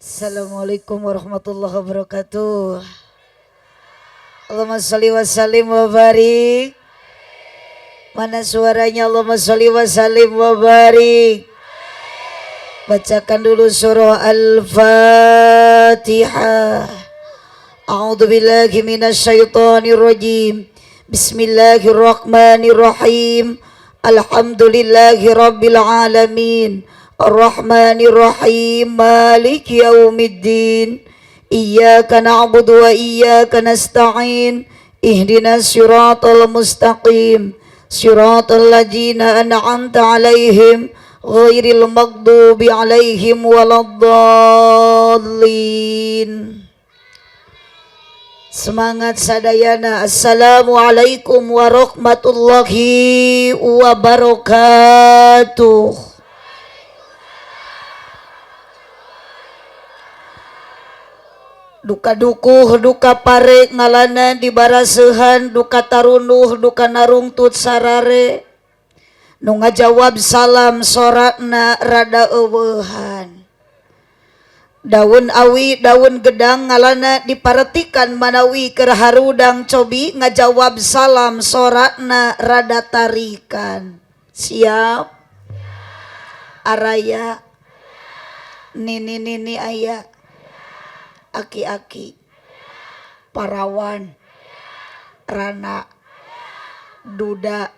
Assalamualaikum warahmatullahi wabarakatuh. Allahumma sholli wa sallim wa barik. Mana suaranya? Allahumma sholli wa sallim wa barik. Bacakan dulu surah Al-Fatihah. A'udzu billahi minasyaitonir rajim. Bismillahirrahmanirrahim. Alhamdulillahi rabbil alamin. Arrahmanir rahim. Maliki yaumiddin. Iyyaka na'budu wa iyyaka nasta'in. Ihdinas siratal mustaqim. Siratal ladzina an'amta 'alaihim ghairil maghdubi 'alaihim waladdallin. Semangat sadayana. Assalamualaikum warahmatullahi wabarakatuh. Duka dukuh, duka pare, ngalana di barasehan, duka tarunuh, duka narungtut sarare. Nu ngajawab salam sorakna rada eueuhan. Daun awi, daun gedang, ngalana diparetikan manawi keur harudang, cobi ngajawab salam sorakna rada tarikan. Siap? Araya, nini nini aya, aki-aki, parawan, rana, duda,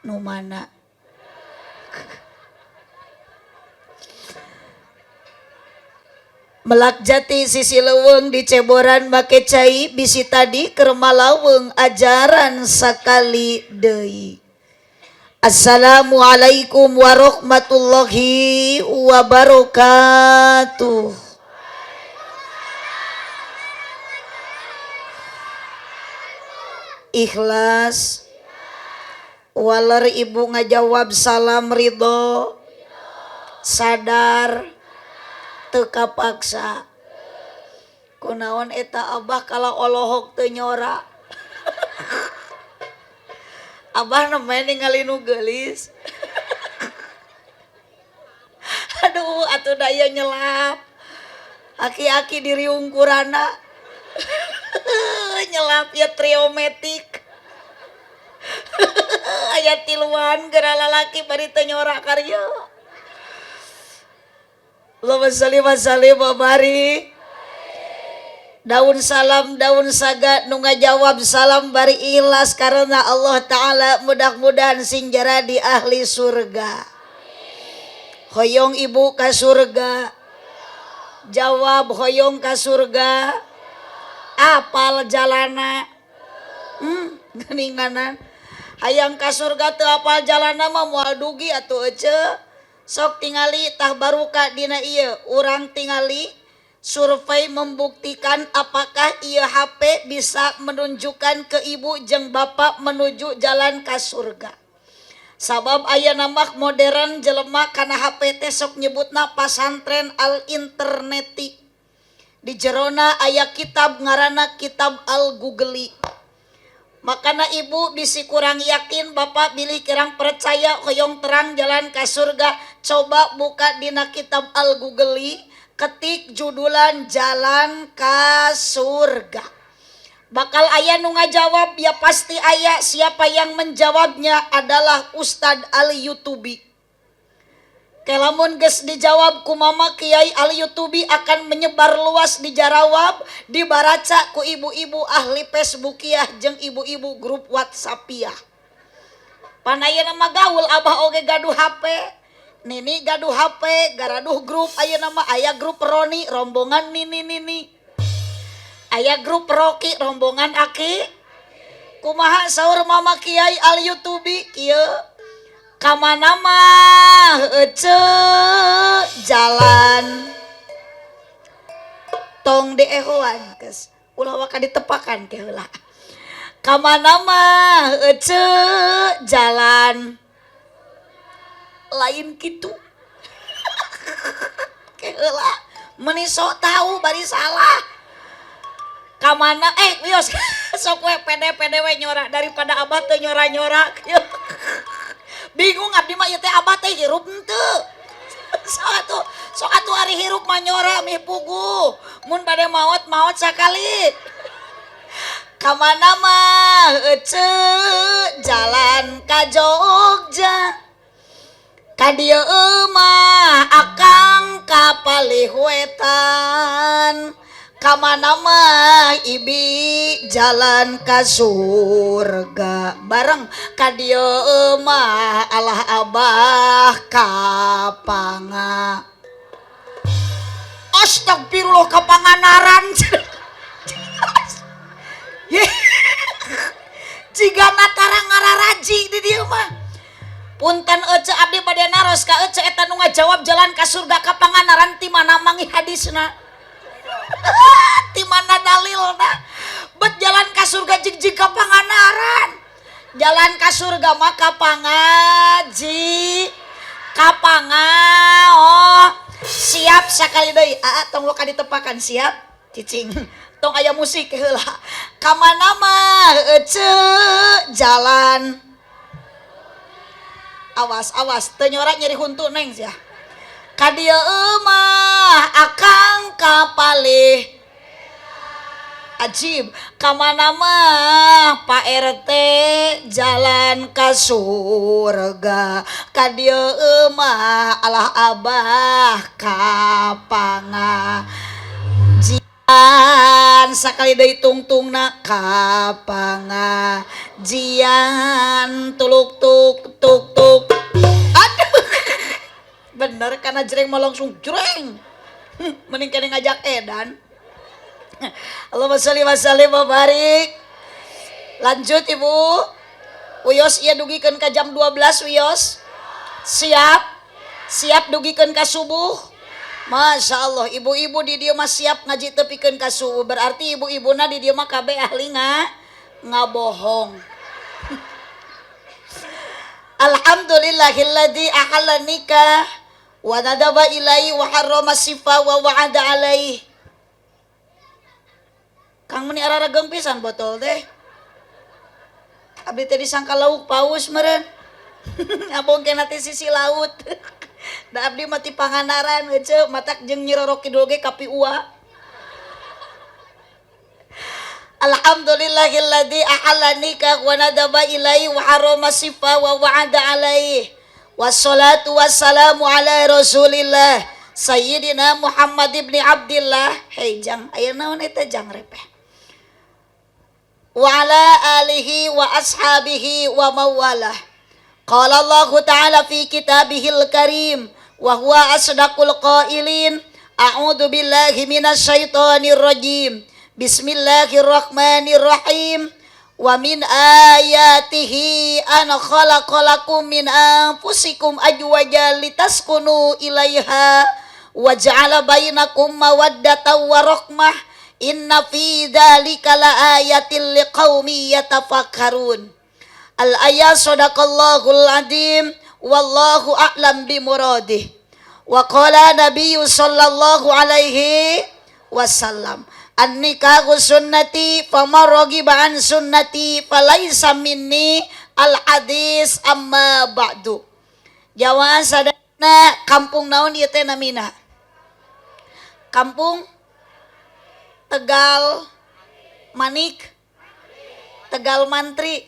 nu mana? Melak jati sisi leuweung di ceboran make cai, bisi tadi keur malaweng ajaran sakali deui. Assalamualaikum warahmatullahi wabarakatuh. Ikhlas waler ibu ngajawab salam, ridho, sadar teu kapaksa. Kunaon eta Abah kalau olohok teu nyora? Abah namanya ningali nu geulis, aduh atuh daya nyelap. Aki-aki diri ungkurana nyelap ya. Triometik aya tiluan geura lalaki bari teu nyora karya. Allahumma sholli wa sallim wa barik. Daun salam, daun saga, nu ngajawab salam bari ikhlas karena Allah Ta'ala, mudah-mudahan sing di ahli surga. Hoyong ibu ka surga? Jawab, hoyong ka surga? Apal jalana? Geninganan hayang ka surga teu apal jalana mah moal dugi atuh, ece. Sok tingali tah baruka dina ieu, urang tingali survei membuktikan apakah ieu HP bisa menunjukkan ke ibu jeung bapak menuju jalan ka surga. Sabab aya nama modern jelema kana HP teh sok nyebutna pasantren al interneti. Di jerona aya kitab ngaranna kitab al googli. Makana ibu bisi kurang yakin, bapak bilih kurang percaya, hoyong terang jalan ke surga, coba buka dina kitab al googli, ketik judulan jalan ke surga, bakal aya nu ngajawab. Ya pasti aya. Siapa yang menjawabnya adalah Ustadz Ali Yutubi. Kelamun geus dijawab ku Mama Kiai Ali Yutubi, akan menyebar luas di Jarawab, dibaraca ku ibu-ibu ahli Facebookiah jeung ibu-ibu grup WhatsAppiah. Pan ayeuna mah gaul, abah oge gaduh HP, nini gaduh HP, garaduh grup. Ayeuna mah aya grup Roni, rombongan nini nini, aya grup Rocky, rombongan aki. Kumaha saur Mama Kiai Al Yutubi? Kieu, kamana mah ece jalan tong diehoan, kes ulah waka ditepakan ke heula. Kamana mah ece jalan? Lain kitu ke heula, meni sok tahu bari salah. Kamana wios, sok we pede pede we nyora daripada abah teu nyora-nyora. Bingung abdi mah, ieu teh abah teh hirup henteu. Sok atuh, sok atuh, ari hirup mah nyora mih puguh. Mun bade maot, maot sakali. Kamana mah ece jalan ka Jogja? Ka dieu mah akang ka palih wetan. Kamana mah ibi jalan ka surga? Bareng ka dieu mah alah abah ka panga. Astagfirullah, ka Pangandaran. Jika tara ngararaji di dieu mah. Punten ece, abdi bade naros ka ece, eta nu ngajawab jalan ka surga ka Pangandaran ti mana mangi hadisna? Ti mana dalilna? Bet jalan ka surga jig-jig ka Pangandaran. Jalan ka surga mah ka pangaji, ka panga. Oh, siap. Sakali deui, aa, tong ka ditepakan. Siap, cicing, tong aya musik heula. Kamana mah ece jalan? Awas, awas, teu nyora, nyeri huntu neng sia. Ka dieu mah akang ka palih. Ajib, kamana mah Pak RT jalan ka surga? Ka dieu mah alah abah ka pangajian. Sakali deui, tungtungna ka pangajian. Tuluk tuk tuk tuk. Aduh, bener karena jreng mah langsung jreng. Mending kene ngajak edan. Allahumma sholli wa sallim wa barik. Lanjut, Ibu. Wios ieu dugikeun ka jam 12, wios. Siap? Siap dugikeun ka subuh? Masya Allah, ibu-ibu di dieu mah siap ngaji tepikeun ka subuh. Berarti ibu-ibuna di dieu mah kabeh ahli ngabohong. Alhamdulillahilladzi ahalla nikah wa nadaba ilaihi wa harrama sifa wa wa'ada alaihi. Kang, meni ararageng pisan botol teh. Abdi teh disangka lauk paus meureun. Ngabong kena ti sisi laut. Da abdi mah ti Pangandaran heuceu, matak jeung Nyi Roro Kidul ge kapiua. Alhamdulillahilladzi ahalla nikah wa nadaba ilaihi wa harrama sifa wa wa'ada alaihi. Wassalatu wassalamu ala Rasulillah Sayyidina Muhammad ibni Abdillah. Hei jang, aya naon eta jang repeh? Wa ala alihi wa ashabihi wa mawalah. Qala Allah Ta'ala fi kitabihil karim wa huwa asdaqul qailin. A'udzu billahi minasyaitonir rajim. Bismillahirrahmanirrahim. Wa min ayatihi an khalaqalakum min anfusikum ajwaja litaskunu ilaiha wa ja'ala bainakum mawaddatan wa rahmah. Inna fi dzalika laayatil liqaumi yatafakkarun. Al ayat. Sadaqallahul azim, wallahu a'lam bimuradih. Wa qala nabiyyu sallallahu alaihi wasallam, an nikahu sunnati, faman ragiba an sunnati falaisa minni. Al hadis. Amma ba'du. Jawaan sadana, kampung naon ieu teh namina? Kampung Tegal Manik, Tegal Mantri.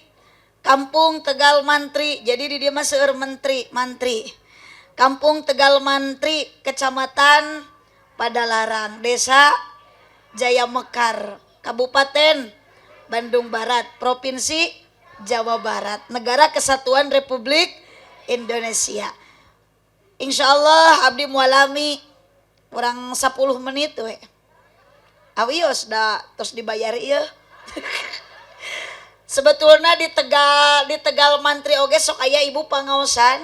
Kampung Tegal Mantri. Jadi di dieu mah seueur menteri mantri. Kampung Tegal Mantri, Kecamatan Padalarang, Desa Jaya Mekar, Kabupaten Bandung Barat, Provinsi Jawa Barat, Negara Kesatuan Republik Indonesia. Insya Allah abdi mualami kurang 10 menit we. Awios da terus dibayar iya. Sebetulnya di Tegal Mantri oge sok aya ibu pangaosan.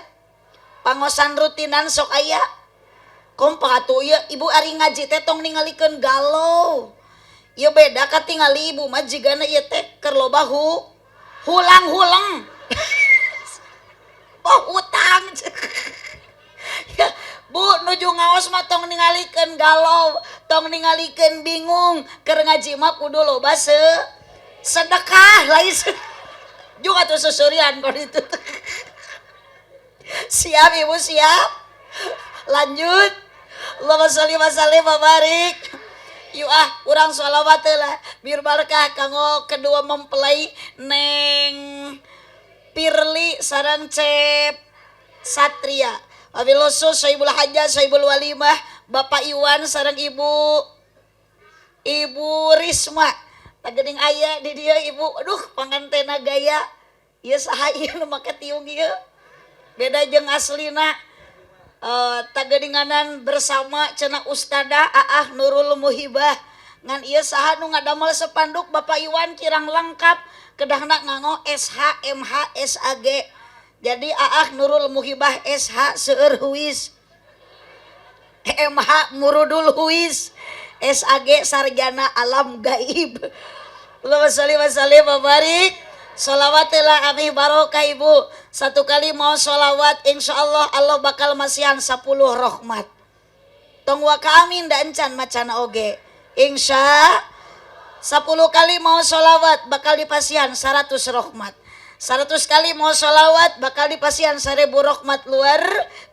Pangaosan rutinan sok aya. Kompak atuh ieu ibu, ari ngaji teh tong ningalikeun galau. Ieu beda katingali ibu mah, jigana ieu teh keur loba hulang-huleng. Oh, hutang. Ya, Bu, nuju ngaos mah tong ningalikeun galau, tong ningalikeun bingung. Keur ngaji mah kudu loba sedekah lain juga tuh susurian kon itu. Siap, Ibu, siap? Lanjut. Allahumma sholli wa sallim wa barik. Yuk ah, urang sholawat lah biar barkah kanggo kedua mempelai Neng Pirli sareng Cep Satria. Wabil khusus Sohibul Hajat, Sohibul Walimah, Bapak Iwan sareng Ibu Ibu Risma. Tagening aya di dia ibu. Aduh, pangantena gaya. Ieu saha ieu nu make tiung ieu? Beda jeung aslina. Tageninganan bersama cenah Ustadah Aah Nurul Muhibah. Ngan ieu saha nu ngadamel sepanduk Bapak Iwan kirang lengkap, kedahna nganggo SH MH SAG. Jadi Aah Nurul Muhibah SH seueur huis, MH Murudul Huis, SAG sarjana alam gaib. Allahumma sholli wa sallim wa barik. Sholawatilah amih barokah ibu. Satu kali mau sholawat, insya Allah Allah bakal masihan 10 rahmat. Tong waka amin da encan macana oge. Insya 10 kali mau sholawat bakal dipasihan 100 rahmat. 100 kali mau sholawat bakal dipasihan 1000 rahmat luar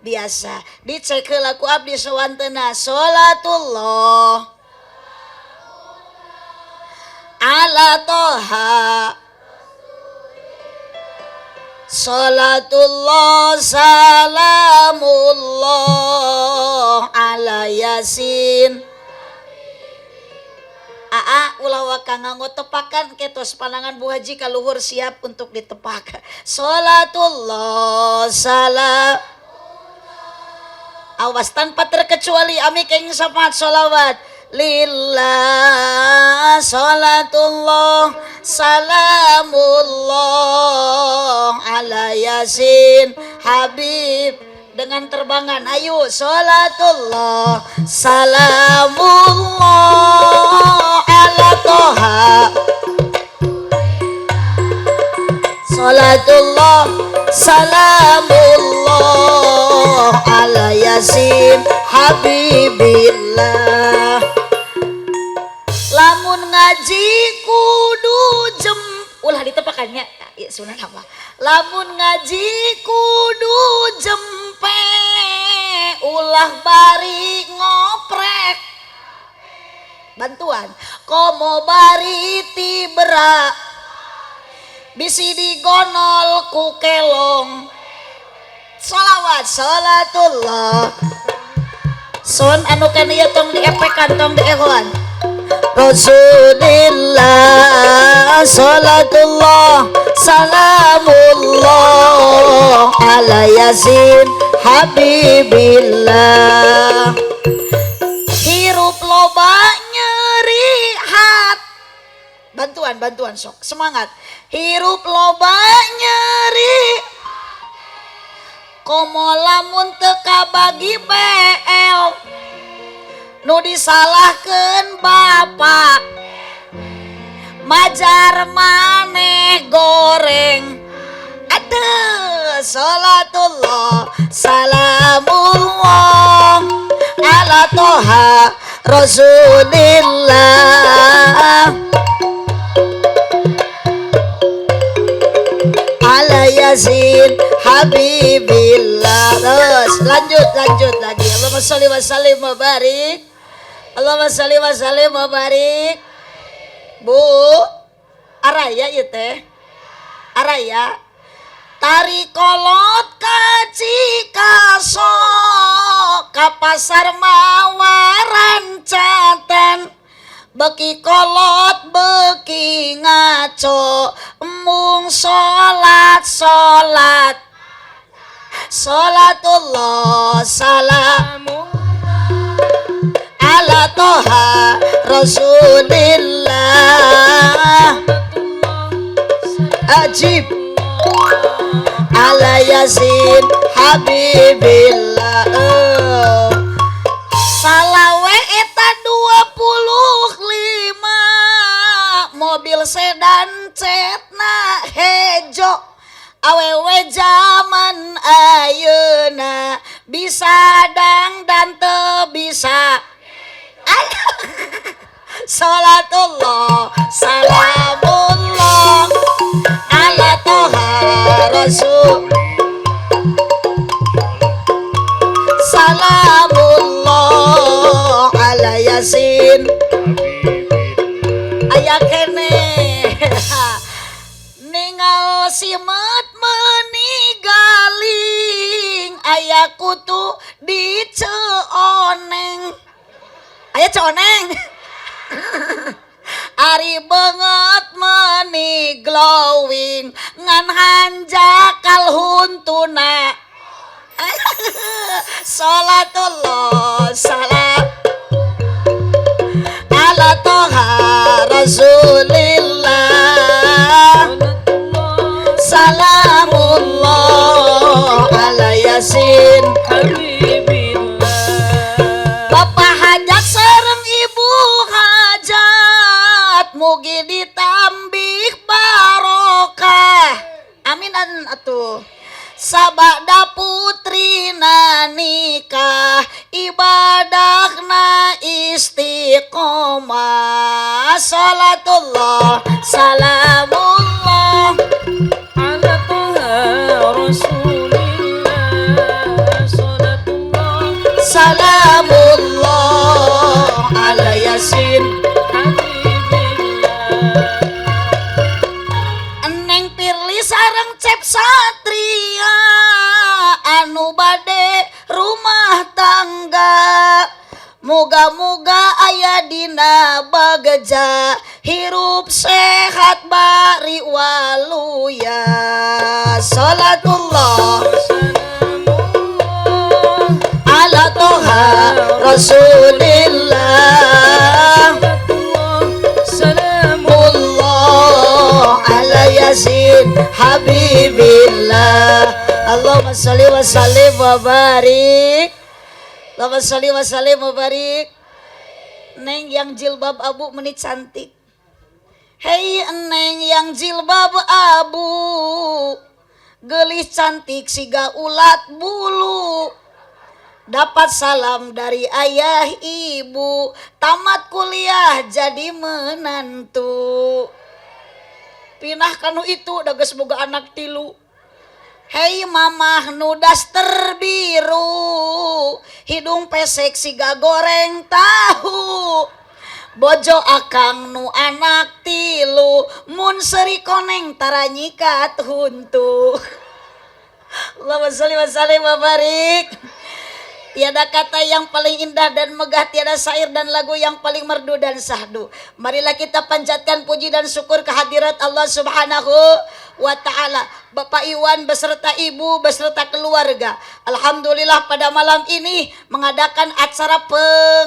biasa. Dicek heula ku abdi sawantena sholatullah ala toha. Salatullah salamullah ala yasin. Aa ulah waka nganggo tepakan ketos panangan Bu Haji kaluhur siap untuk ditepak. Salatullah salam. Awas tanpa terkecuali ami keng sapat solawat. Lillah salatullah salamullah ala yasin habib dengan terbangan. Ayo salatullah salamullah ala toha. Salatullah salamullah ala yasin habibillah. Lamun ngaji kudu jem ulah ditepakannya ya sunah apa. Lamun ngaji kudu jempe ulah bari ngoprek. Bantuan komo bari tibra bisi digonol ku kelong. Sholawat salatullah son anu kan ieu tong diepekan tong diehoan. Rasulillah salatullah salamullah ala yasin habibillah. Hirup loba nyeri hat. Bantuan bantuan sok semangat. Hirup loba nyeri komo lamun teu kabagi BL nu disalahkeun bapak majar maneh goreng. Aduh salatullah salamullah ala toha rasulillah ala yasin habibillah. Terus lanjut lanjut lagi. Allahumma sholli wa sallim wa barik. Allahumma sholli wa sallim wa barik. Bu, araya ieu teh. Araya tari kolot ka Cikaso ka pasar mawaran catan beki kolot beki ngaco embung salat salat salatullah salamullah ala toha rasulillah ajib ala yasin habibillah. Salawe eta 25 mobil sedan cetna hejo awewe zaman ayeuna bisa dangdan teu bisa. Salatullah salamullah ala toha rasul. Yasin. Aya keneh ningal simet meuni galing, aya kutu di ceoneng, aya ceoneng. Ari beungeut meuni glowing, ngan hanjakal huntuna. Salatullah salam ala Toha Rasulillah, salamullah ala Yasin. Bapak hajat sareng ibu hajat, mugi ditambih barokah, amin an atuh. Sabada putrina nikah, ibadahna istiqomah. Salatullah salamullah ala Toha Rasulillah, salatullah salamullah ala Yasin Habibillah. Neng Pirli sareng Cep Satria anu bade rumah tangga, muga-muga aya dina bagja, hirup sehat bari waluya. Salatullah salamullah ala Toha Rasulillah, salatullah salamullah Allah ala Yasin Habibillah. Allahumma sholli wa sallim wa barik. Allahumma sholli wa sallim wa barik. Neng yang jilbab abu meni cantik. Hei neng yang jilbab abu, gelis cantik siga ulat bulu. Dapat salam dari ayah ibu, tamat kuliah jadi menantu. Pinah kanu itu da geus boga anak tilu. Hei mamah nu daster biru, hidung pesek siga goreng tahu. Bojo akang nu anak tilu, mun seri koneng tara nyikat huntu. Allahumma sholli wa sallim wa barik. Tiada kata yang paling indah dan megah, tiada syair dan lagu yang paling merdu dan sahdu. Marilah kita panjatkan puji dan syukur kehadirat Allah Subhanahu wa Ta'ala. Bapak Iwan beserta ibu beserta keluarga, alhamdulillah pada malam ini mengadakan acara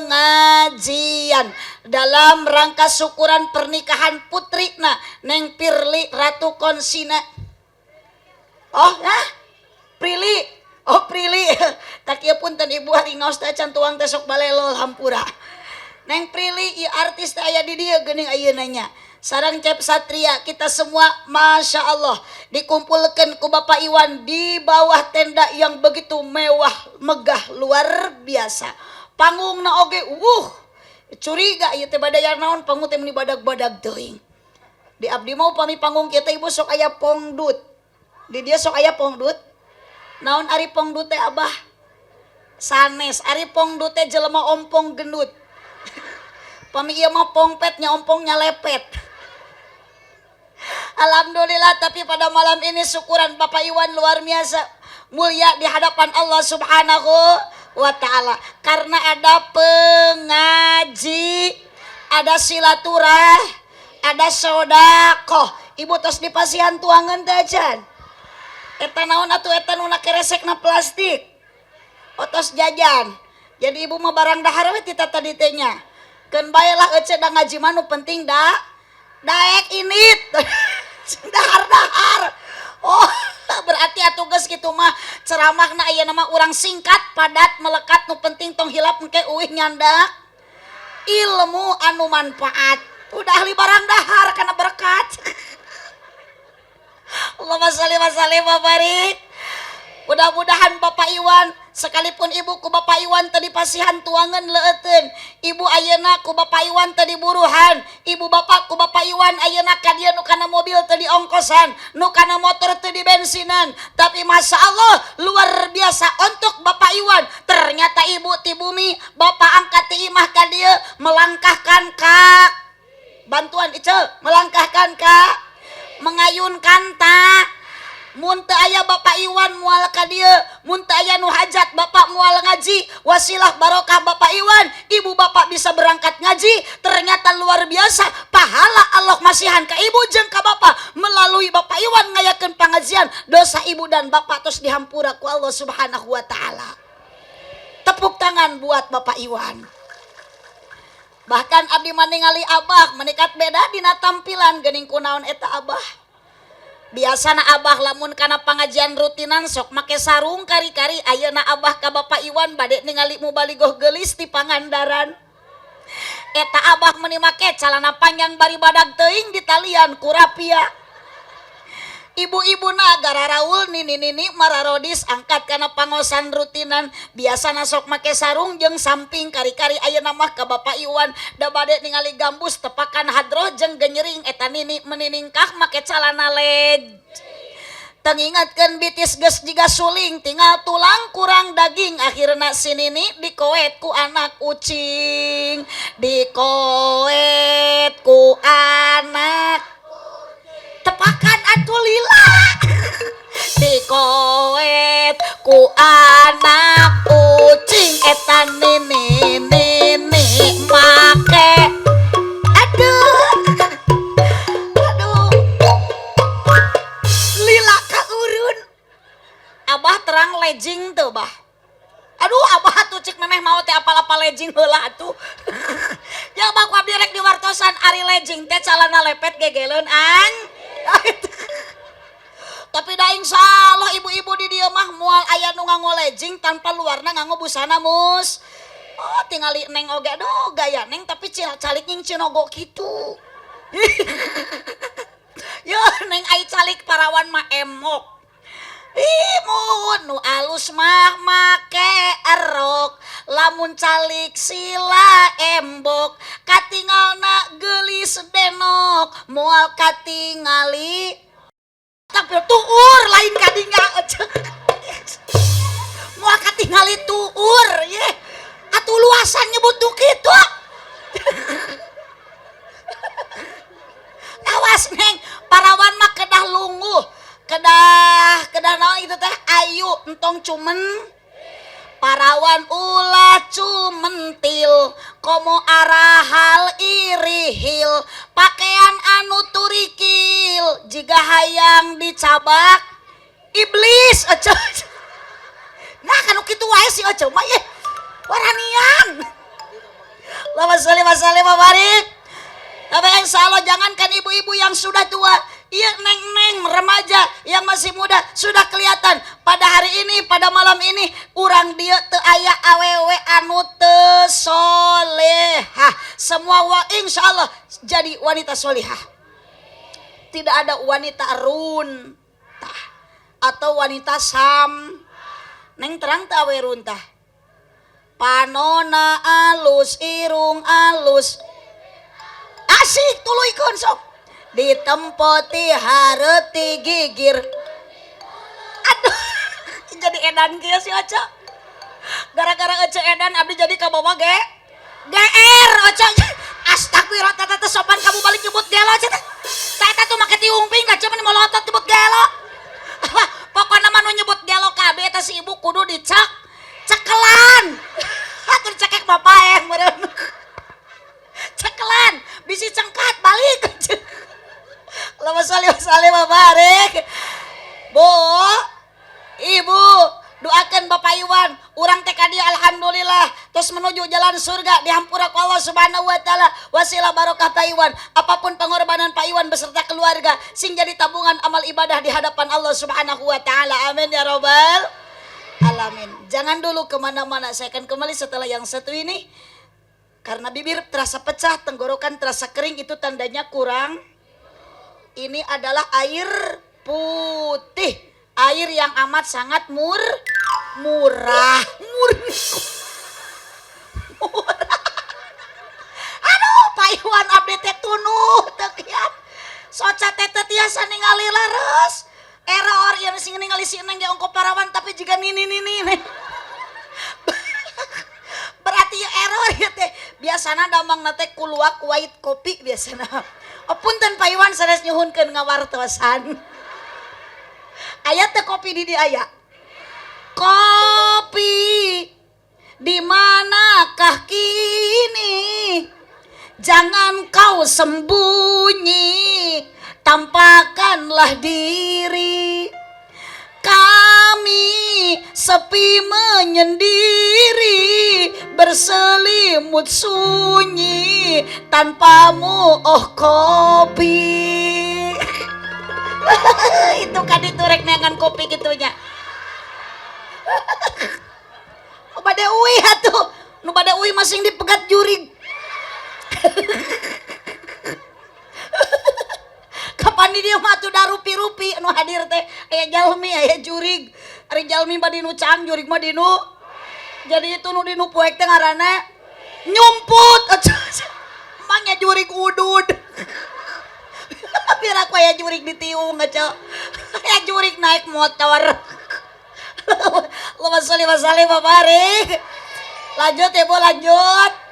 pengajian dalam rangka syukuran pernikahan putrina Neng Pirli Ratu Konsina. Oh, nah, Prilly. Oh, Prilly. Tak ieu punten ibu, hari ngaos teh can tuang teh sok balelol, hampura. Neng Prilly ieu artis teh aya di dieu geuning ayeuna nya. Sareng Cep Satria, kita semua masya Allah dikumpulkan ku Bapak Iwan di bawah tenda yang begitu mewah megah luar biasa. Panggungna oge curiga ieu teh badaya naon, panggung teh meni badag-badag teuing. Di abdi mau pami panggung kita ibu sok aya pongdut. Di dia sok aya pongdut. Naon ari pongdut teh, Abah? Sanes, ari pongdut teh jelema ompong gendut. Pami ieu mah pongpetnya ompongnya lepet. Alhamdulillah, tapi pada malam ini syukuran Bapak Iwan luar biasa mulia di hadapan Allah Subhanahu wa Ta'ala karena ada pengaji, ada silaturah, ada sodakoh. Ibu tos dipasihan tuangan teh acan? Eta naon atuh eta nu keresekna plastik? Oh, tos jajan. Jadi ibu mah barang dahar we tita tadi teh nya. Keun bae lah ece, da ngaji mah nu penting da daek init. Dahar-dahar. Oh, berarti atuh geus kitu mah ceramahna ayeuna mah urang singkat, padat, melekat, nu penting tong hilap engke uih nyandak ilmu anu manfaat. Udah ahli barang dahar karena berkat. Allahumma sholli wa sallim wa barik. Mudah-mudahan Bapak Iwan, sekalipun ibu ku Bapak Iwan tadi pasihan tuangan leueteun, ibu ayeuna ku Bapak Iwan tadi buruhan, ibu bapak ku Bapak Iwan ayeuna ka dieu nu kana mobil tadi ongkosan, nu kana motor teu dibensinan, tapi masya Allah luar biasa untuk Bapak Iwan. Ternyata ibu ti bumi, bapak angkat ti imah ka dieu melangkahkan kak bantuan Ice, melangkahkan kak, mengayunkan tak. Mun teu aya Bapak Iwan moal ka dieu, mun teu aya nu hajat bapak moal ngaji. Wasilah barokah Bapak Iwan, ibu bapak bisa berangkat ngaji. Ternyata luar biasa pahala Allah masihan ka ibu jeung ka bapak melalui Bapak Iwan ngayakeun pengajian. Dosa ibu dan bapak terus dihampura ku Allah Subhanahu wa taala. Tepuk tangan buat Bapak Iwan. Bahkan abdi maningali abah menikat beda dina tampilan, geuning kunaon eta abah. Biasana abah lamun kana pengajian rutinan sok make sarung kari-kari. Ayeuna abah ka Bapak Iwan bade ningali mubaligoh geulis di Pangandaran, eta abah meuni make calana panjang bari badag teuing ditalian ku rapia. Ibu-ibu na gararaul, nini-nini mararodis angkat kana pangosan rutinan. Biasana sok make sarung jeung samping kari-kari, ayeuna mah ka Bapak Iwan da bade ningali gambus tepakan hadroh jeung genyering, eta nini meniningkah make calana led. Tengingatkeun bitis geus jiga suling, tinggal tulang kurang daging. Akhirna si nini dikoet ku anak ucing, dikoet ku anak tepakan atuh lila, dikoet ku anak ucing eta nini nini make, aduh aduh, lila kaurun. Abah terang legging tuh, bah. Aduh, abah tuh cik memeh mau teh apal-apal legging heula atuh ya. Abah ku abdi rek diwartosan, ari legging teh calana lepet gegeleun an, tapi da insya Allah ibu-ibu di dieu mah moal aya nu nganggo legging tanpa luarna nganggo busana mus. Oh, tingali neng oge, aduh gaya neng, tapi calik nying cinogo kitu ya neng. Ai calik parawan mah emok. Ih, mun nu alus mah make erok, lamun calik sila embok, katingalna geulis denok, moal katingali tapi tuur lain kadinya, moal katingali tuur ye atuh luasan nyebut nu kitu. Awas neng, parawan mah kedah lungguh, kedah kedah naon itu teh, ayu, entong cumen. Parawan ulah cumentil komo arahal irihil, pakaian anu turikil jika hayang dicabak iblis. Ece, nah kan kitu wae si Ece mah ye waranian. Allahumma sholli wa sallim wa barik. Tapi insya Allah jangankan ibu-ibu yang sudah tua, iya neng-neng remaja yang masih muda sudah kelihatan pada hari ini, pada malam ini urang dieu teu aya awewe anu teu solehah. Semua wa insya Allah jadi wanita solihah. Tidak ada wanita runtah atau wanita sam. Neng terang teu awe runtah? Panona alus, irung alus, asik tuluykeun sok ditempoti hareuti gigir. Aduh, jadi edan kieu si Oca. Gara-gara Oca edan abdi jadi kabawa ge GR Oca. Astagfirullah, tata teh sopan kamu balik nyebut gelo Oca teh. Tata tuh make tiung ping kaca mah molotot nyebut gelo. Pokokna mah nu nyebut gelo kabeh eta si ibu kudu dicek cekelan. Atuh dicekek bapak eh meureun. Cekelan bisi cengkat balik. Allahumma sholli wa sallim wa barik. Bu, Ibu, doakan Bapak Iwan, urang teh ka dieu alhamdulillah terus menuju jalan surga, dihampura ku Allah Subhanahu wa taala, wasilah barokah Pak Iwan. Apapun pengorbanan Pak Iwan beserta keluarga sing jadi tabungan amal ibadah di hadapan Allah Subhanahu wa taala. Amin ya robbal alamin. Jangan dulu kemana-mana, saya akan kembali setelah yang satu ini. Karena bibir terasa pecah, tenggorokan terasa kering, itu tandanya kurang. Ini adalah air putih. Air yang amat sangat murah. Murni. Murah. Aduh, Pak Iwan abdi teh tunuh teu kiat. Soca teh teu tiasa ningali leres. Error ieu sing ningali si Neng ge ongko parawan tapi jiga nini nini. Berarti ya error ya teh. Biasana damangna teh kuluak white kopi biasana. Oh punten Pak Iwan sanes nyuhunkeun ngawartosan. Aya teh kopi di dieu aya. Kopi di manakah kini? Jangan kau sembunyi, tampakkanlah diri. Kami sepi menyendiri, berselimut sunyi tanpamu oh kopi. Itu kan itu rek neangan kopi gitunya. Oh, bade uih atuh. Nu bade uih masing dipegat jurig. Kapan di dieu mah atuh darupi-rupi nu hadir teh aya jalmi aya jurig. Ari jalmi mah dinu caang jurig mah dinu. Jadi itu nu dinu poek teh ngaranna nyumput. Emangnya jurig udud. Biar aku aya jurig ditiung aja. Aya jurig naik motor. Allahumma sholli wa sallim wa barik. Lanjut ya Bu, lanjut.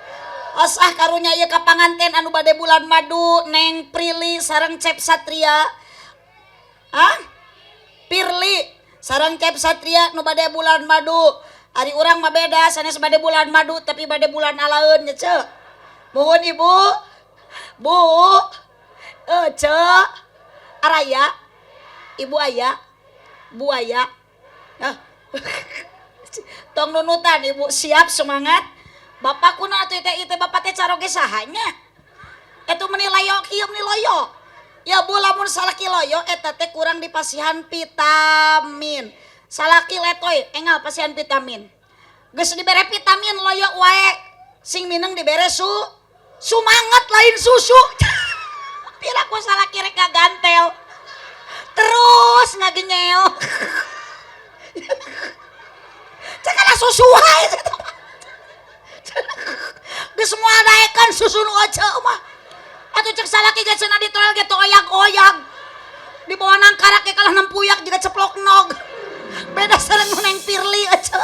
Osah karunya ieu ka panganten anu bade bulan madu Neng Prilly sareng Cep Satria. Hah? Pirli sareng Cep Satria nu bade bulan madu. Ari urang mah beda sanes bade bulan madu tapi bade bulan alaeun nya ce. Mohon Ibu. Bu. Ce. Araya. Ibu aya. Bu aya. Nah. Tong nunutan Ibu siap semangat. Bapak kuna atuh teh ieu bapak teh caroge sahanya. Eta meni layo kieu meni loyo. Ya Bu lamun salaki loyo eta teh kurang dipasihan vitamin. Salaki letoy engal pasihan vitamin. Geus dibere vitamin loyo wae sing mineng dibere sumanget lain susu. Pira ku salaki rek ngagantel. Terus ngagenyel. Cekana susu wae. Geus moal daekan susu nu ece mah. Atuh cek salaki ge cenah ditoel ge teu oyag-oyag. Dibawa nangkarak ge kalah nempuyak jiga ceplok nog. Beda sareng nu Neng Pirli ece.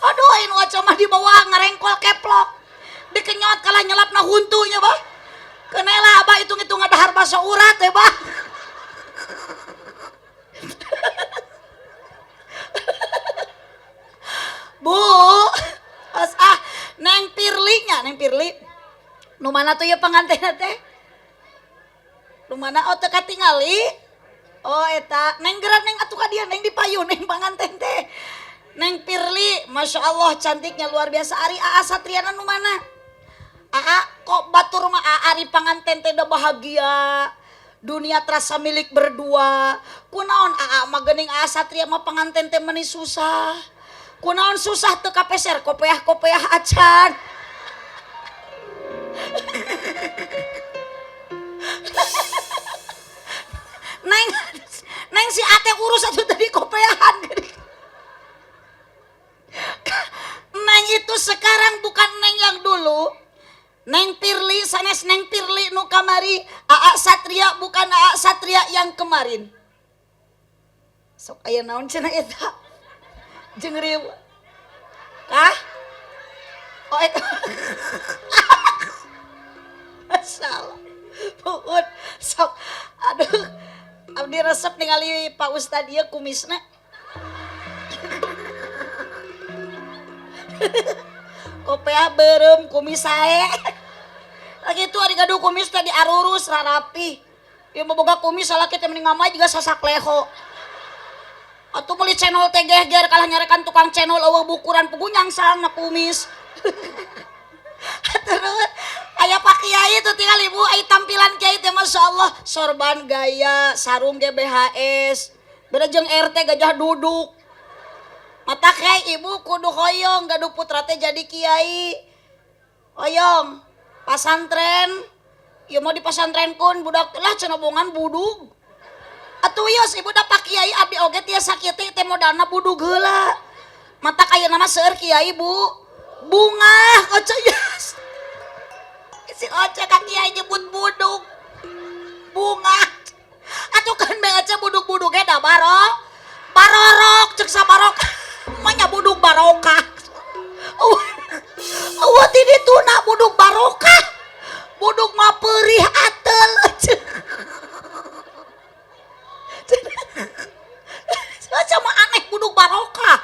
Aduh anu ece mah dibawa ngarengkol keplok. Dikenyot kalah nyelapna huntunya bah. Keunela abah hitung-hitung ngadahar baso urat ya bah. Bu, as ah Neng Pirli nya, Neng Pirli. Nu mana tuh ya pengantin teh? Nu mana oh teu katingali? Oh eta, Neng gerak Neng atuh ka dieu Neng di payun Neng panganten teh. Neng Pirli, Masya Allah cantiknya luar biasa. Ari Aa Satriana nu mana? Aa kok batur mah Aa ari panganten teh da bahagia. Dunia terasa milik berdua. Kunaon Aa mah geuning Aa Satria mah panganten teh meuni susah. Kunaon susah teu kapeser kopeah-kopeah acan. Neng, Neng si Ate urus atuh tadi kopeahan. Neng itu sekarang bukan Neng yang dulu. Neng Pirli sanes Neng Pirli nu kamari, Aa Satria bukan Aa Satria yang kemarin. Sok aya naon cenah eta? Jeung rieu. Kah? Oh eta. Masalah. Puun sok aduh abdi resep ningali Pak Ustad ieu kumisna. Kopeah beureum kumis sae. Lagi itu ari gaduh kumis teh diarurus rarapi. Ieu mah boga kumis salaki teh mending ngamai jiga sasak leho. Atuh meuli channel teh geger kalah nyarekan tukang channel eueuh bukuran puguh nyangsang na kumis. Terus aya Pak Kiai tuh tinggal ibu aya tampilan kiai teh Masya Allah sorban gaya sarung GBHS beda jeung RT gajah duduk. Mata kiai ibu kudu hoyong gaduh putra teh jadi kiai. Hoyong pasantren ieu mah di pasantrenkeun budak lah cenah bongan budug. Atuh wios ibu da Pak Kiai, abdi oge tiasa kieu teh modalna budug heula. Matak ayeuna mah seueur kiai, Bu. Bungah oce yes. Si Oce ka kiai nyebut budug. Bungah. Atuh kan be Oce budug-budug ge da barorok cek sabarok. Mah nya budug barokah. Eueuh ti dituna budug barokah. Budug mah peurih ateul. Oce mah aneh budug barokah.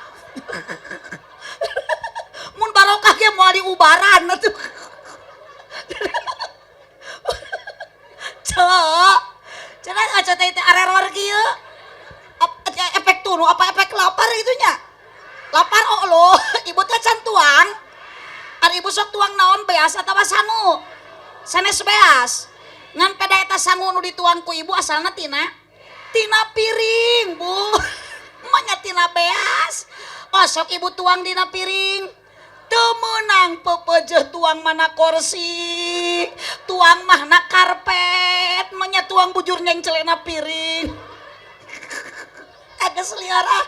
Mun barokah ge moal diubaran atuh. Cek. Cenah Oce teh teh areror kieu. Efek tunu apa efek lapar itunya? Lapar oh lo, ibu teh can tuang. Ari ibu sok tuang naon, beas atawa sangu? Sanes beas. Ngan peda eta sangu nu dituang ku ibu asalna tina piring, Bu. Manya tina beas. Oh sok ibu tuang dina piring. Teu meunang pepeujeuh tuang mana kursi, tuang mahna karpet, manya tuang bujur nyengcelena piring. Agak liar ah,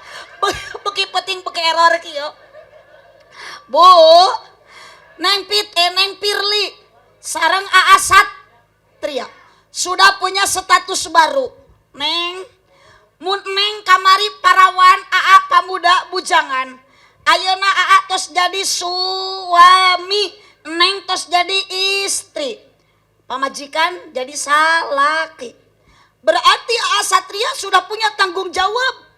beki penting beki error kieu. Bu, Neng Pit, Neng Pirli, sareng Aa Satria sudah punya status baru. Neng, mun Neng kamari parawan, Aa pamuda bujangan. Ayeuna Aa tos jadi suami, Neng tos jadi istri. Pamajikan jadi salaki. Berarti Aa Satria sudah punya tanggung jawab.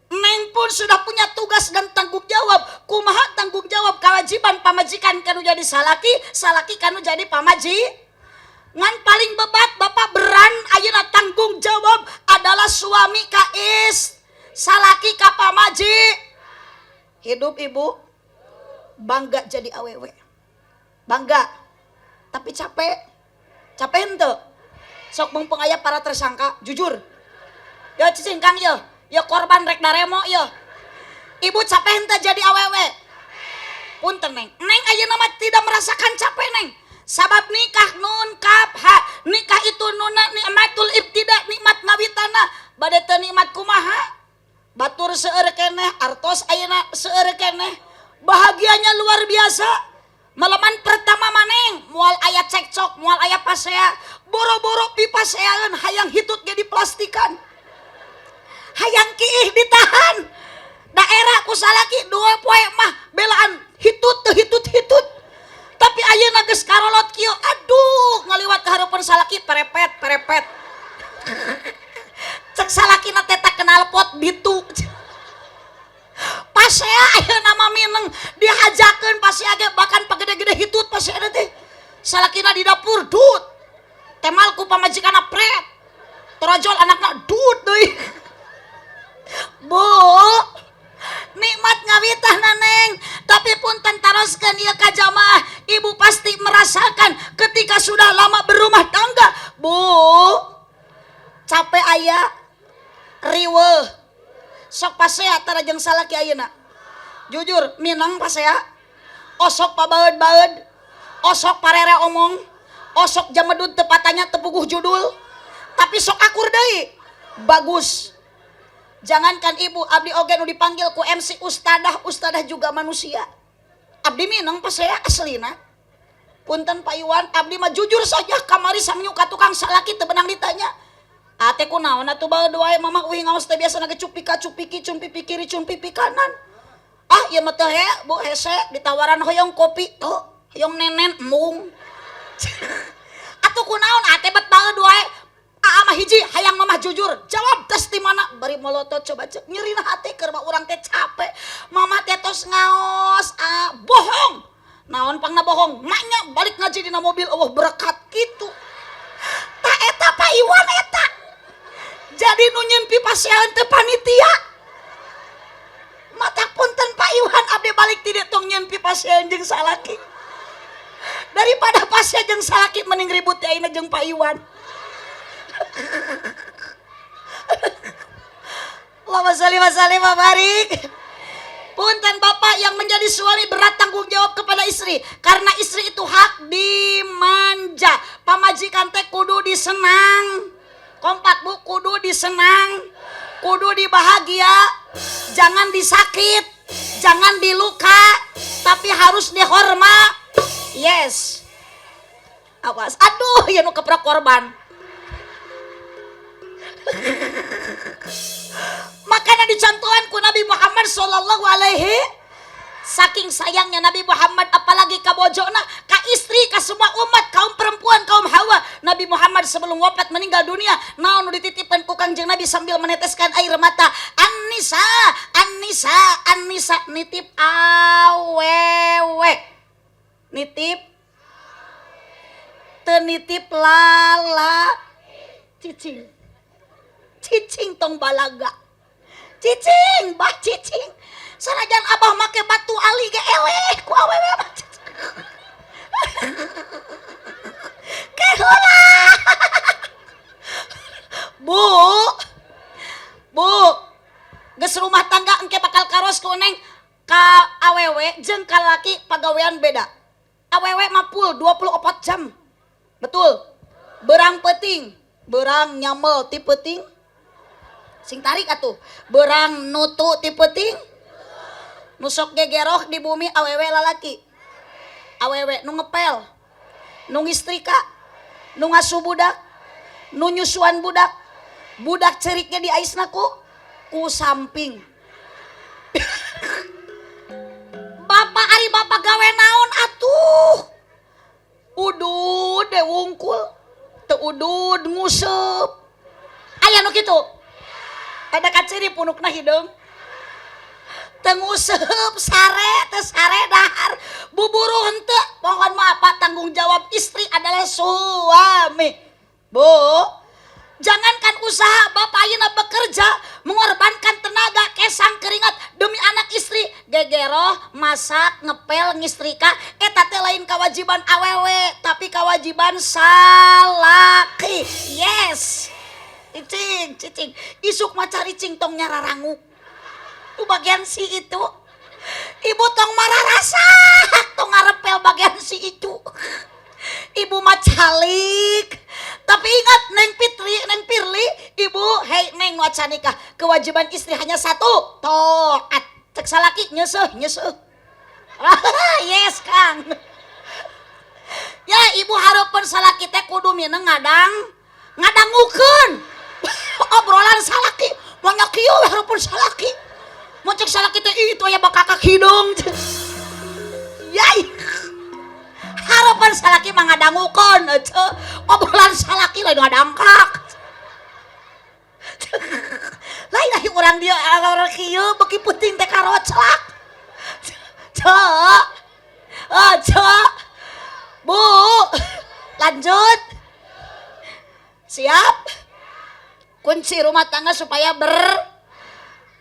Neng pun sudah punya tugas dan tanggung jawab. Kumaha tanggung jawab kewajiban pamajikan kanu jadi salaki, salaki kanu jadi pamaji. Ngan paling bebat bapak beran ayeuna tanggung jawab adalah suami ka is, salaki ka pamaji. Hidup ibu bangga jadi awewe. Bangga. Tapi capek. Capek henteu? Sok mumpung aya para tersangka, jujur. Ya cicing Kang ya. Ya korban rek daremo ya. Ibu capek henteu jadi awewe? Punten Neng. Neng ayeuna mah tidak merasakan capek Neng. Sabab nikah nun kaf ha. Nikah itu nuna nikmatul ibtida, nikmat ngawitana. Bade teu nikmat kumaha? Batur seueur keneh, artos ayeuna seueur keneh. Bahagianya luar biasa. Malaman pertama maneng, moal aya cekcok, moal aya pasea, boro-boro pipaseaeun hayang hitut ge diplastikan. Hayang kiih ditahan. Daerah ku salaki dua poe mah belaan hitut teu hitut hitut. Tapi ayeuna geus karolot kieu, aduh ngaliwat ka hareupeun salaki perepet perepet. Cek salakina teh tak kenal pot bitu. Pasea ayeuna mah mineng dihajakeun pasea ge bahkan pagede-gede hitut pasea teh. Salakina di dapur dut. Temal ku pamajikanna pret. Torojol anakna dut deui. Bu, nikmat ngawitahna Neng, tapi punten taroskeun ieu ka jamaah, ibu pasti merasakan ketika sudah lama berumah tangga. Bu, capek aya, riweuh. Sok pasea tara jeung salaki ayeuna. Jujur, minang pasea. Osok pabaeud-baeud, osok parere omong, osok jamedud teu patanya teu puguh judul. Tapi sok akur deui. Bagus. Jangankan ibu, abdi oge nu dipanggil ku MC ustadah, ustadah juga manusia. Abdi minang pasea aslina. Punten Pak Iwan, abdi mah jujur saja kamari sangnyuk ka tukang salaki teu beunang ditanya. Ate kunaon atuh bae wae mamah uih ngaos teh biasa ge cupika cupiki cun pipi kiri cun pipi kanan. Ah ieu mah teu he, Bu hese ditawaran hoyong kopi tuh, hoyong nenen embung. Atuh kunaon ate bet bae wae. Aa mah hiji hayang mamah jujur. Jawab tes di mana bari molotot coba cek nyerina hati keur mah urang teh capek. Mamah teh tos ngaos, ah, bohong. Naon pangna bohong? Maknya balik ngaji dina mobil eueuh berkat kitu. Ta eta Pak Iwan eta. Jadi nu nyieun pipasean teh panitia. Mata punten Pak Iwan abdi balik ti dieu tong nyieun pipasean jeung salaki. Daripada pasea jeung salaki mending ribut teh ayeuna jeung Pak Iwan. Allahumma sholli wa sallim wa barik. Punten bapak yang menjadi suami berat tanggung jawab kepada istri, karena istri itu hak dimanja. Pamajikan teh kudu disenang. Kompak Bu, kudu disenang, kudu dibahagia, jangan disakit, jangan diluka, tapi harus dihormat. Yes. Awas, aduh ya nu keprok korban. Makanya dicontohan ku Nabi Muhammad sallallahu alaihi, saking sayangnya Nabi Muhammad apalagi ka bojona, ka istri, ka semua umat, kaum perempuan, kaum Hawa. Nabi Muhammad sebelum wafat meninggal dunia, naon nu dititipkan ku Kangjeng Nabi sambil meneteskan air mata? An-Nisa, An-Nisa, An-Nisa, nitip awewe. Nitip teu nitip lala cicing. Cicing tong balaga. Cicing, bah cicing. Sanajan abah make batu ali ge eleh ku awewe mah. Keheula. Bu. Bu. Geus rumah tangga engke bakal karos ku Neng, ka awewe jeung ka laki pagawean beda. Awewe mah full 24 jam. Betul. Berang peuting, berang nyamel ti peuting. Sing tarik atuh. Berang nutu ti peuting. Nu sok gegeroh di bumi awewe lalaki. Awewe nu ngepel, nu ngistrika, nu ngasuh budak, nu nyusuan budak, budak ceriknya di aisna ku samping. Bapak ari bapak gawe naon atuh? Udud de wungkul, teu udud nguseup. Aya nu kitu. Ada kaciri punukna hideung. Teu nguseup sare, teu sare dahar, buburu henteu. Mohon maaf Pak, tanggung jawab istri adalah suami. Bu, jangankan usaha, bapak ayeuna bekerja mengorbankan tenaga, kesang keringat demi anak istri, gegeroh, masak, ngepel, ngistrika, eta teh lain kewajiban awewe, tapi kewajiban salaki. Yes. Cicing, cicing. Isuk mah caricing tong nyararangu. Itu bagian si itu. Ibu tong mararasak, tong ngarepel bagian si itu. Ibu mah calik. Tapi ingat Neng Fitri, Neng Firly, ibu, hei Neng nu acan nikah, kewajiban istri hanya satu, taat. Cek salaki nyeuseuh, nyeuseuh. Yes, Kang. Ya ibu hareupeun salaki teh kudu mineng ngadangukeun. Obrolan salaki, moal kieu we hareupeun salaki. Mun cek salaki teh itu aya bakakak hidung. Yai. Harapan salaki mah ngadangukeun ece. Obrolan salaki lain ngadangkak. Lain ahi urang dieu orang kieu beuki peuting teh karoclak. Cek. Oh, cek. Bu, lanjut. Siap? Kunci rumah tangga supaya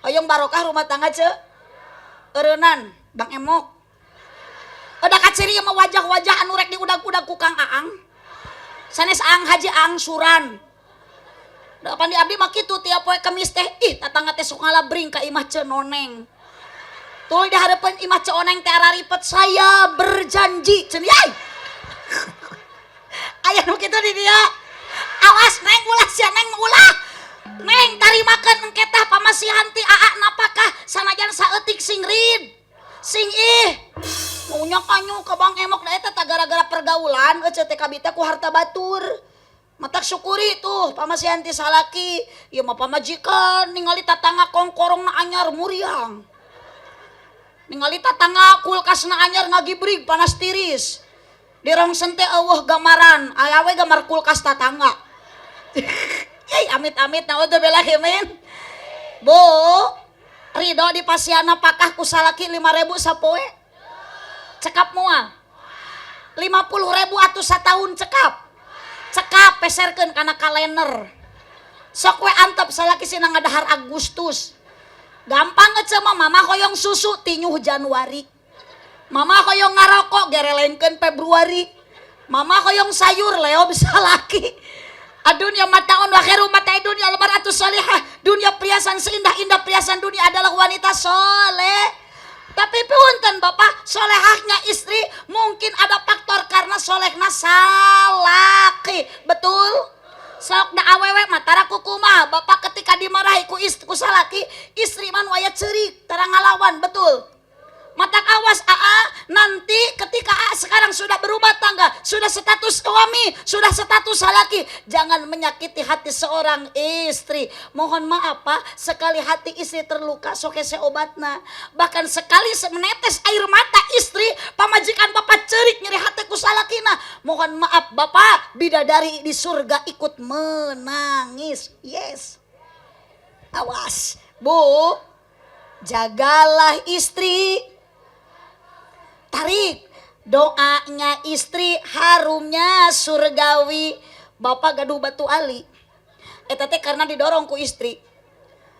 hoyong barokah rumah tangga cek. Eureunnan, Bang Emok. Udah kaciri mah wajah-wajah anu rek diudag-udag ku Kang Aang. Sanes Aang Haji, Aang Suran. Da pan di abdi mah kitu tiap poe Kemis teh ih tatangga teh sok ngalabring ka imah Ceu Noneng. Tuluy di hareupeun imah Ceu Oneng teh araripet, saya berjanji cenah yai. Aya nu kitu di dieu. Awas Neng, ulah sia Neng, ulah. Neng tarimakeun engke tah pamasihan ti aa napakah sanajan saeutik sing rid. Sing ih. Maunya kanyu ka Bang Emok da eta tah gara-gara pergaulan euceu teh kabita ku harta batur. Matak syukuri tuh pamasihan ti salaki, ieu mah pamajikan ningali tatangga kongkorongna anyar muriang. Ningali tatangga kulkasna anyar ngagibrig panas tiris. Di rongsen teh eueuh gambaran, aya we gambar kulkas tatangga. Yey amit-amit naudzubillahi min. Bu, ridho di pasiana pakah ku salaki 5.000 sapoe. Cekap moal. 50.000 atuh satahun cekap. Cekap peserkeun kana kalender. Sok we antep salaki sina ngadahar Agustus. Gampang ece mah, mama hoyong susu tinyuh Januari. Mama hoyong ngarokok gerelengkeun Februari. Mama hoyong sayur leo bisa laki. Adunya mataun wa khairu mata'i dunya al-mar'atu sholihah. Dunia perhiasan seindah-indah perhiasan dunia adalah wanita soleh. Tapi punten Bapak, solehahnya istri mungkin ada faktor karena solehna salaki. Betul? Sok Sok da awewe mah tara kukumaha, bapak ketika dimarahi ku istri, ku salaki, istri mah nu aya ceurik, tara ngalawan, betul? Matak awas aa, nanti ketika aa sekarang sudah berumah tangga, sudah status suami, sudah status salaki, jangan menyakiti hati seorang istri. Mohon maaf, Pak, sekali hati istri terluka, sok hese obatna. Bahkan sekali menetes air mata istri, pamajikan bapak cerik nyeri hati ku salakina. Mohon maaf, Bapak, bidadari di surga ikut menangis. Yes. Awas, Bu, jagalah istri, tarik doanya istri harumnya surgawi. Bapak gaduh batu ali eta teh karena didorong ku istri,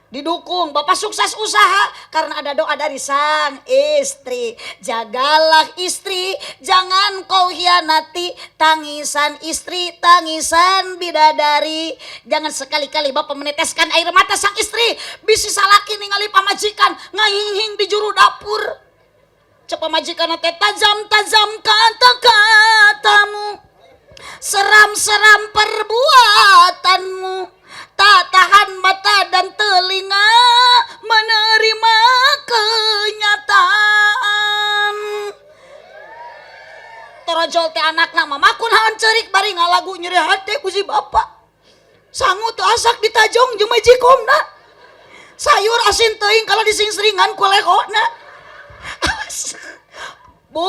didukung. Bapak sukses usaha karena ada doa dari sang istri. Jagalah istri, jangan kau hianati. Tangisan istri, tangisan bidadari. Jangan sekali-kali bapak meneteskan air mata sang istri. Bisi salaki ningali pamajikan ngahinghing di juru dapur. Cek pamajikan teh, "Tajam-tajam kata-katamu, seram-seram perbuatanmu, tak tahan mata dan telinga menerima kenyataan." Torojol teh anakna, "Mama kunaon ceurik bari ngalagu?" "Nyeri hate ku si bapak. Sangu teu asak ditajong jeung magicomna. Sayur asin teuing kalau disingsringan ku lehona." Bu,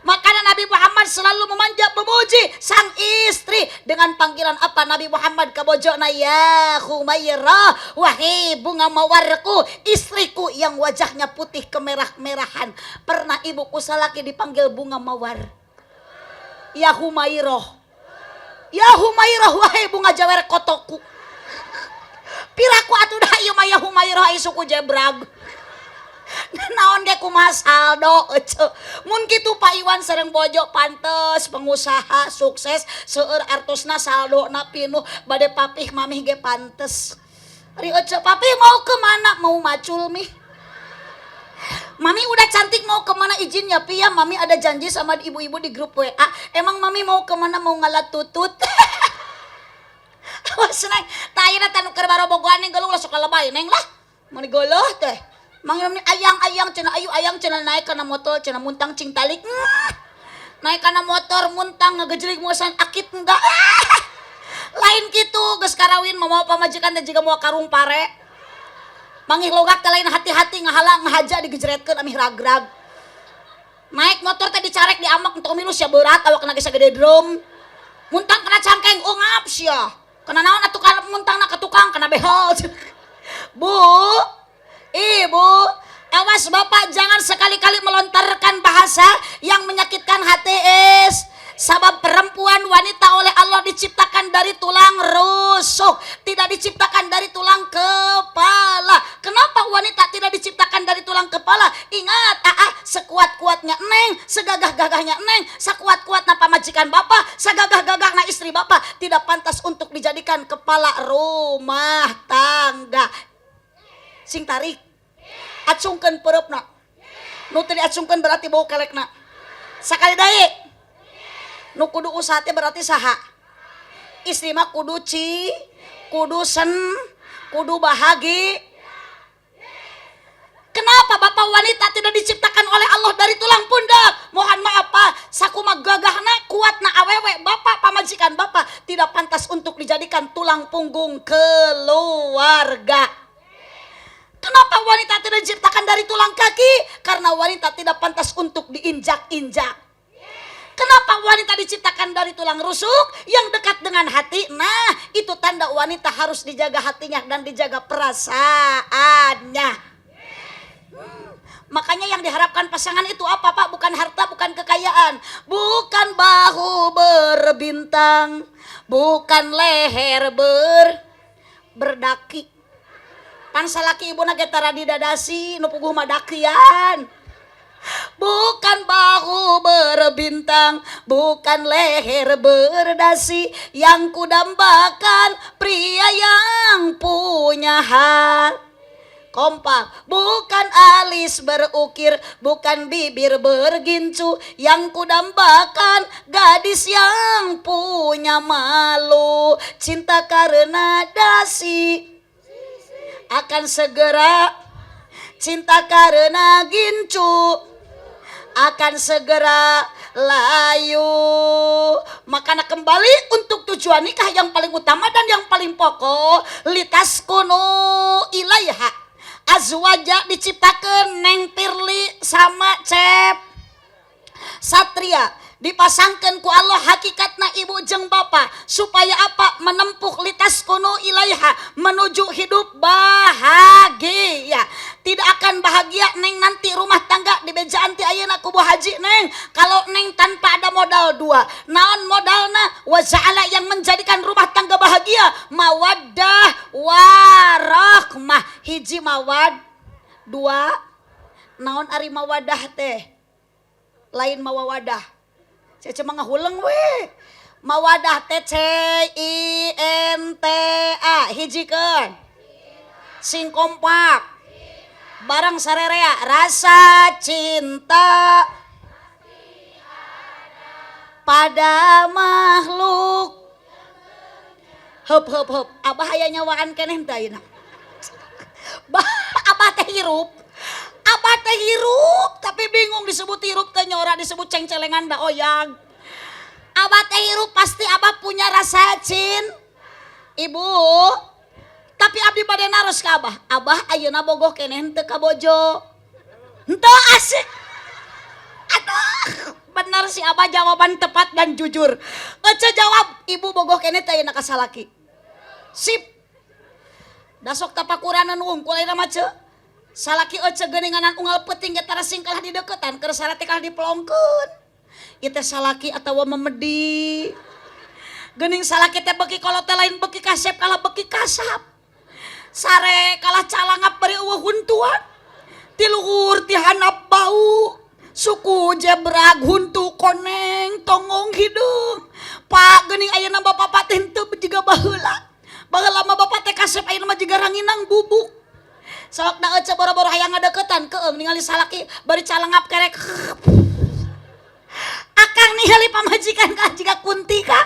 makanya Nabi Muhammad selalu memanja, memuji sang istri dengan panggilan apa Nabi Muhammad ka bojona? "Ya Humairah, wahai bunga mawarku, istriku yang wajahnya putih kemerah-merahan." Pernah ibu salaki dipanggil bunga mawar? Ya Humairah. Ya Humairah, wahai bunga jawer kotoku. Piraku atuh dah ieu mah ya Humairah ai suku jebrag. Naon ge kumaha saldo ece. Mun kitu Pak Iwan sareng bojo pantes pengusaha sukses, seueur artosna, saldona pinuh, bade papih mamih ge pantes. Ari ece, "Papi mau kemana?" "Mau macul, Mih." "Mami udah cantik mau kemana?" "Izin ya, Pi, ya, Mami ada janji sama ibu-ibu di grup WA." "Emang Mami mau kemana?" "Mau ngalah tutut." Awas, Neng, tah ayeuna teh nu keur barobogohan neng geluh lah sok lebay, Neng, lah. Mun geuleuh teh. Manggil ayang, ayang cenah, ayu ayang cenah, naik kana motor cenah, muntang cing talik. Naik kana motor muntang ngagejlig muasan akit enggak. Lain kitu, geus karawin mah pamajikan teh jiga mawa karung pare. Manggih logak teh lain hati-hati ngahalang ngahaja digejretkeun amih ragrag. Naik motor teh dicarek diamak untuk milu sia berat awak ge sagede drum. Muntang kena cangkeng ungap sia. Kena naon atuh kana muntangna ka tukang kena behel. Bu, Ibu, awas Bapak, jangan sekali-kali melontarkan bahasa yang menyakitkan hati es. Sabab perempuan, wanita oleh Allah diciptakan dari tulang rusuk, tidak diciptakan dari tulang kepala. Kenapa wanita tidak diciptakan dari tulang kepala? Ingat, ah, ah, sekuat-kuatnya neng, segagah-gagahnya neng, sekuat-kuatnya pamajikan bapak, segagah-gagahnya istri bapak, tidak pantas untuk dijadikan kepala rumah tangga. Sing tarik. Acungkeun pereupna. Nu teu diacungkeun berarti bau kelekna. Sakali deui. Nu kudu usaha teh berarti saha? Istri mah kudu ci, kudu sen, kudu bahagi. Kenapa bapak wanita tidak diciptakan oleh Allah dari tulang pundak? Mohon maaf, Pak, sakuma gagahna, kuatna awewe, bapak pamajikan bapak tidak pantas untuk dijadikan tulang punggung keluarga. Kenapa wanita tidak diciptakan dari tulang kaki? Karena wanita tidak pantas untuk diinjak-injak. Kenapa wanita diciptakan dari tulang rusuk yang dekat dengan hati? Nah, itu tanda wanita harus dijaga hatinya dan dijaga perasaannya. Makanya yang diharapkan pasangan itu apa, Pak? Bukan harta, bukan kekayaan. Bukan bahu berbintang, bukan leher berdaki. Pan salaki ibu ge tara didadasi, nu puguh mah dakian. Bukan bahu berbintang, bukan leher berdasi, yang kudambakan pria yang punya hati. Kompak, bukan alis berukir, bukan bibir bergincu, yang kudambakan gadis yang punya malu. Cinta karena dasi akan segera, cinta karena gincu akan segera layu. Makanya kembali untuk tujuan nikah yang paling utama dan yang paling pokok, litaskunu ilaiha azwaja, diciptakan Neng Pirli sama Cep Satria, dipasangkan ku Allah hakikatna ibu jeng bapak supaya apa? Menempuh litaskunu ilaiha, menuju hidup bahagia. Tidak akan bahagia, Neng, nanti rumah tangga di bejaan ti ayeuna ku Bu Haji, Neng, kalau Neng tanpa ada modal dua. Naon modalna? Wa ja'ala, yang menjadikan rumah tangga bahagia, mawaddah warahmah. Hiji mawad, dua naon? Ari mawadah teh lain mawawadah. Saya cuma ngahuleng we. Mawadah teh C I N T A. Hijikeun. Sing kompak. Barang sarerea rasa cinta pada makhluk. Heup heup heup. Abah aya nyawaan keneh teh ayeuna. Bah, abah teh hirup. Abah teh hirup, tapi bingung disebut hirup teh nyora, disebut cengcelengan da oyag. Abah teh hirup, pasti abah punya rasa cin. Ibu, tapi abdi bade naros ka abah. Abah ayeuna bogoh keneh henteu ka bojo? Henteu, asik. Aduh, benar si abah, jawaban tepat dan jujur. Ece jawab, ibu bogoh keneh teh ayeuna ka salaki? Sip. Da sok tapakuranan wungkul ayeuna mah, ce. Salaki ece geuninganan unggal peuting ge tara sing kalah dideukeutan, keur sare teh kalah dipelongkeun. Ieu teh salaki atawa memedi. Geuning salaki teh beuki kolot teh lain beuki kasep, kalah beuki kasap. Sare kalah calangap bari eueuh huntuan. Ti luhur ti handap bau. Suku jebrag, huntu koneng, tonggong hideung. Pak, geuning ayeuna bapak teh henteu jiga baheula. Baheula mah bapak teh kasep, ayeuna mah jiga ranginang bubuk. Sok da ece boro-boro hayang ngadeukeutan, keung ningali salaki bari calangap kerek. Akang ningali pamajikan ka jiga kunti ka.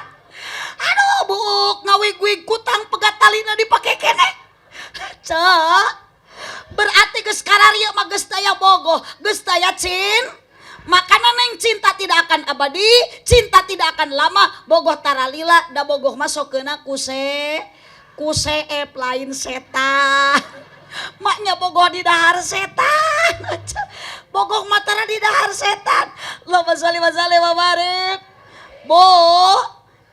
Aduh, buuk ngawig-wig kutang, pegat talina dipake keneh. Cek. Berarti geus kararieu mah geus daya bogoh, geus daya cin. Makana Neng, cinta tidak akan abadi, cinta tidak akan lama, bogoh taralila, da bogoh mah sokeuna ku seep, lain setan. Maknya bogoh di dahar setan. Bogoh mah tara di dahar setan. Allahumma sholli wa sallim wa barik. Bu,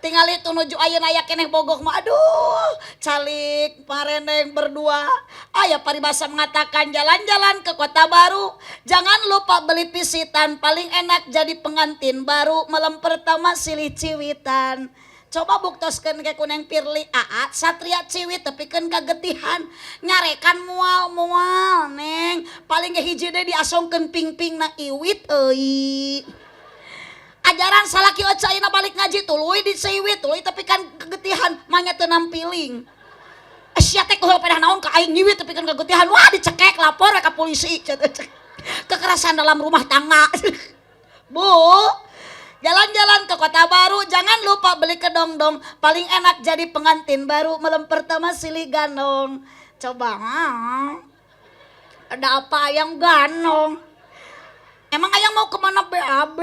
tinggal itu nuju ayeuna aya keneh bogoh mah, aduh, calik pareneng berdua. Aya paribasa mengatakan, jalan-jalan ke kota baru, jangan lupa beli pisitan, paling enak jadi pengantin baru, malam pertama silih ciwitan. Coba buktoskeun ke ku Neng Pirli, Aat Satria ciwit tepikeun kagetihan, nyarekan mual-mual, Neng. Paling ge hiji deui diasongkeun ping-ping na iwit euy. Ajaran salaki oca ayeuna balik ngaji tuluy disiwit, tuluy tapi kan kegetihan manya teu nampiling. Sia teh kuhul pedah naon ka aing nyiwit tapi kan kegetihan. Wah, dicekek, lapor ka polisi. Kekerasan dalam rumah tangga. Bu, jalan-jalan ke kota baru, jangan lupa beli kedongdong. Paling enak jadi pengantin baru, malam pertama silih ganong. Coba, ada apa yang ganong? Emang ayang mau kemana BAB?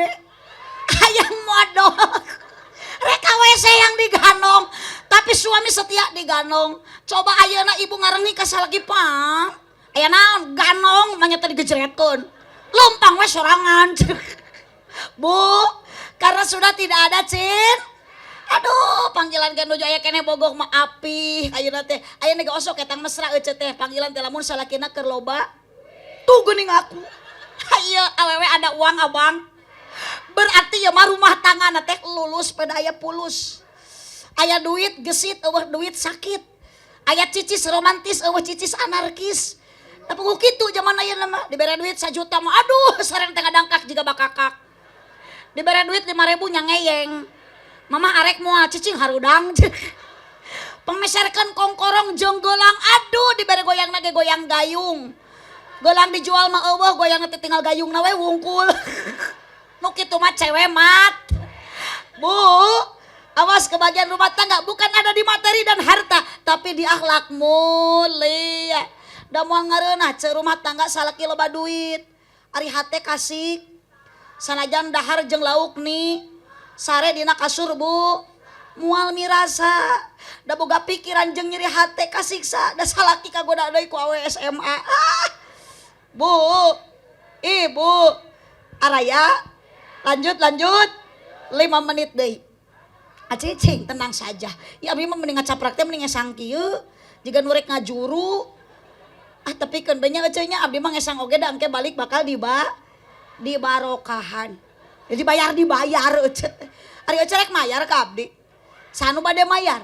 Ayang modal. Reka WC yang diganong, tapi suami setia diganong. Coba ayeuna ibu ngarengi ka salaki, pang. Aya naon? Ganong, manya tadi gejretkeun. Lumpang we sorangan. Bu, karena sudah tidak ada cin. Aduh, panggilan ge nuju aya keneh bogoh mah api. Ayeuna teh, ayeuna ge osok etang mesra euceu teh, panggilan teh lamun salakina keur loba. Tuh geuning aku. Hayo awewe ada uang abang. Berarti ya mah rumah tangga teh lulus pada aya pulus. Aya duit gesit, euweuh duit sakit. Aya cicis romantis, euweuh cicis anarkis. Tapi ku kitu zaman ayeuna mah dibere duit 1 juta mah aduh, sareng teh ngadangkak jiga bakakak. Dibere duit 5.000 nya ngeyeng. Mama arek moal cicing harudang. Pangmeserkeun kongkorong jeung gelang, aduh, dibere goyang ge goyang gayung. Gelang dijual mah euweuh, goyang teh tinggal gayungna we wungkul. Nu kitu mah cewek mat. Bu, Awas, kebahagiaan rumah tangga bukan ada di materi dan harta, tapi di akhlak mulia. Da moal ngareunah, ce, rumah tangga salaki loba duit. Ari hate kasih sanajan dahar jeung lauk nih sare dina kasur, Bu, moal mirasa da boga pikiran jeung nyeri hate kasiksa da salaki kagoda deui ku awe SMA. Ah, Bu, Ibu, araya lanjut, lanjut 5 menit deui. Acicing, tenang saja ya. Abdi mah mending ngacaprak teh mending ngesang kieu jiga nu rek ngajuru. Ah, tapi keun nya eceu nya, abdi mah ngesang oge da engke balik bakal dibarokahan, jadi bayar, dibayar ece. Ari ece rek mayar ka abdi? Sanu bade mayar?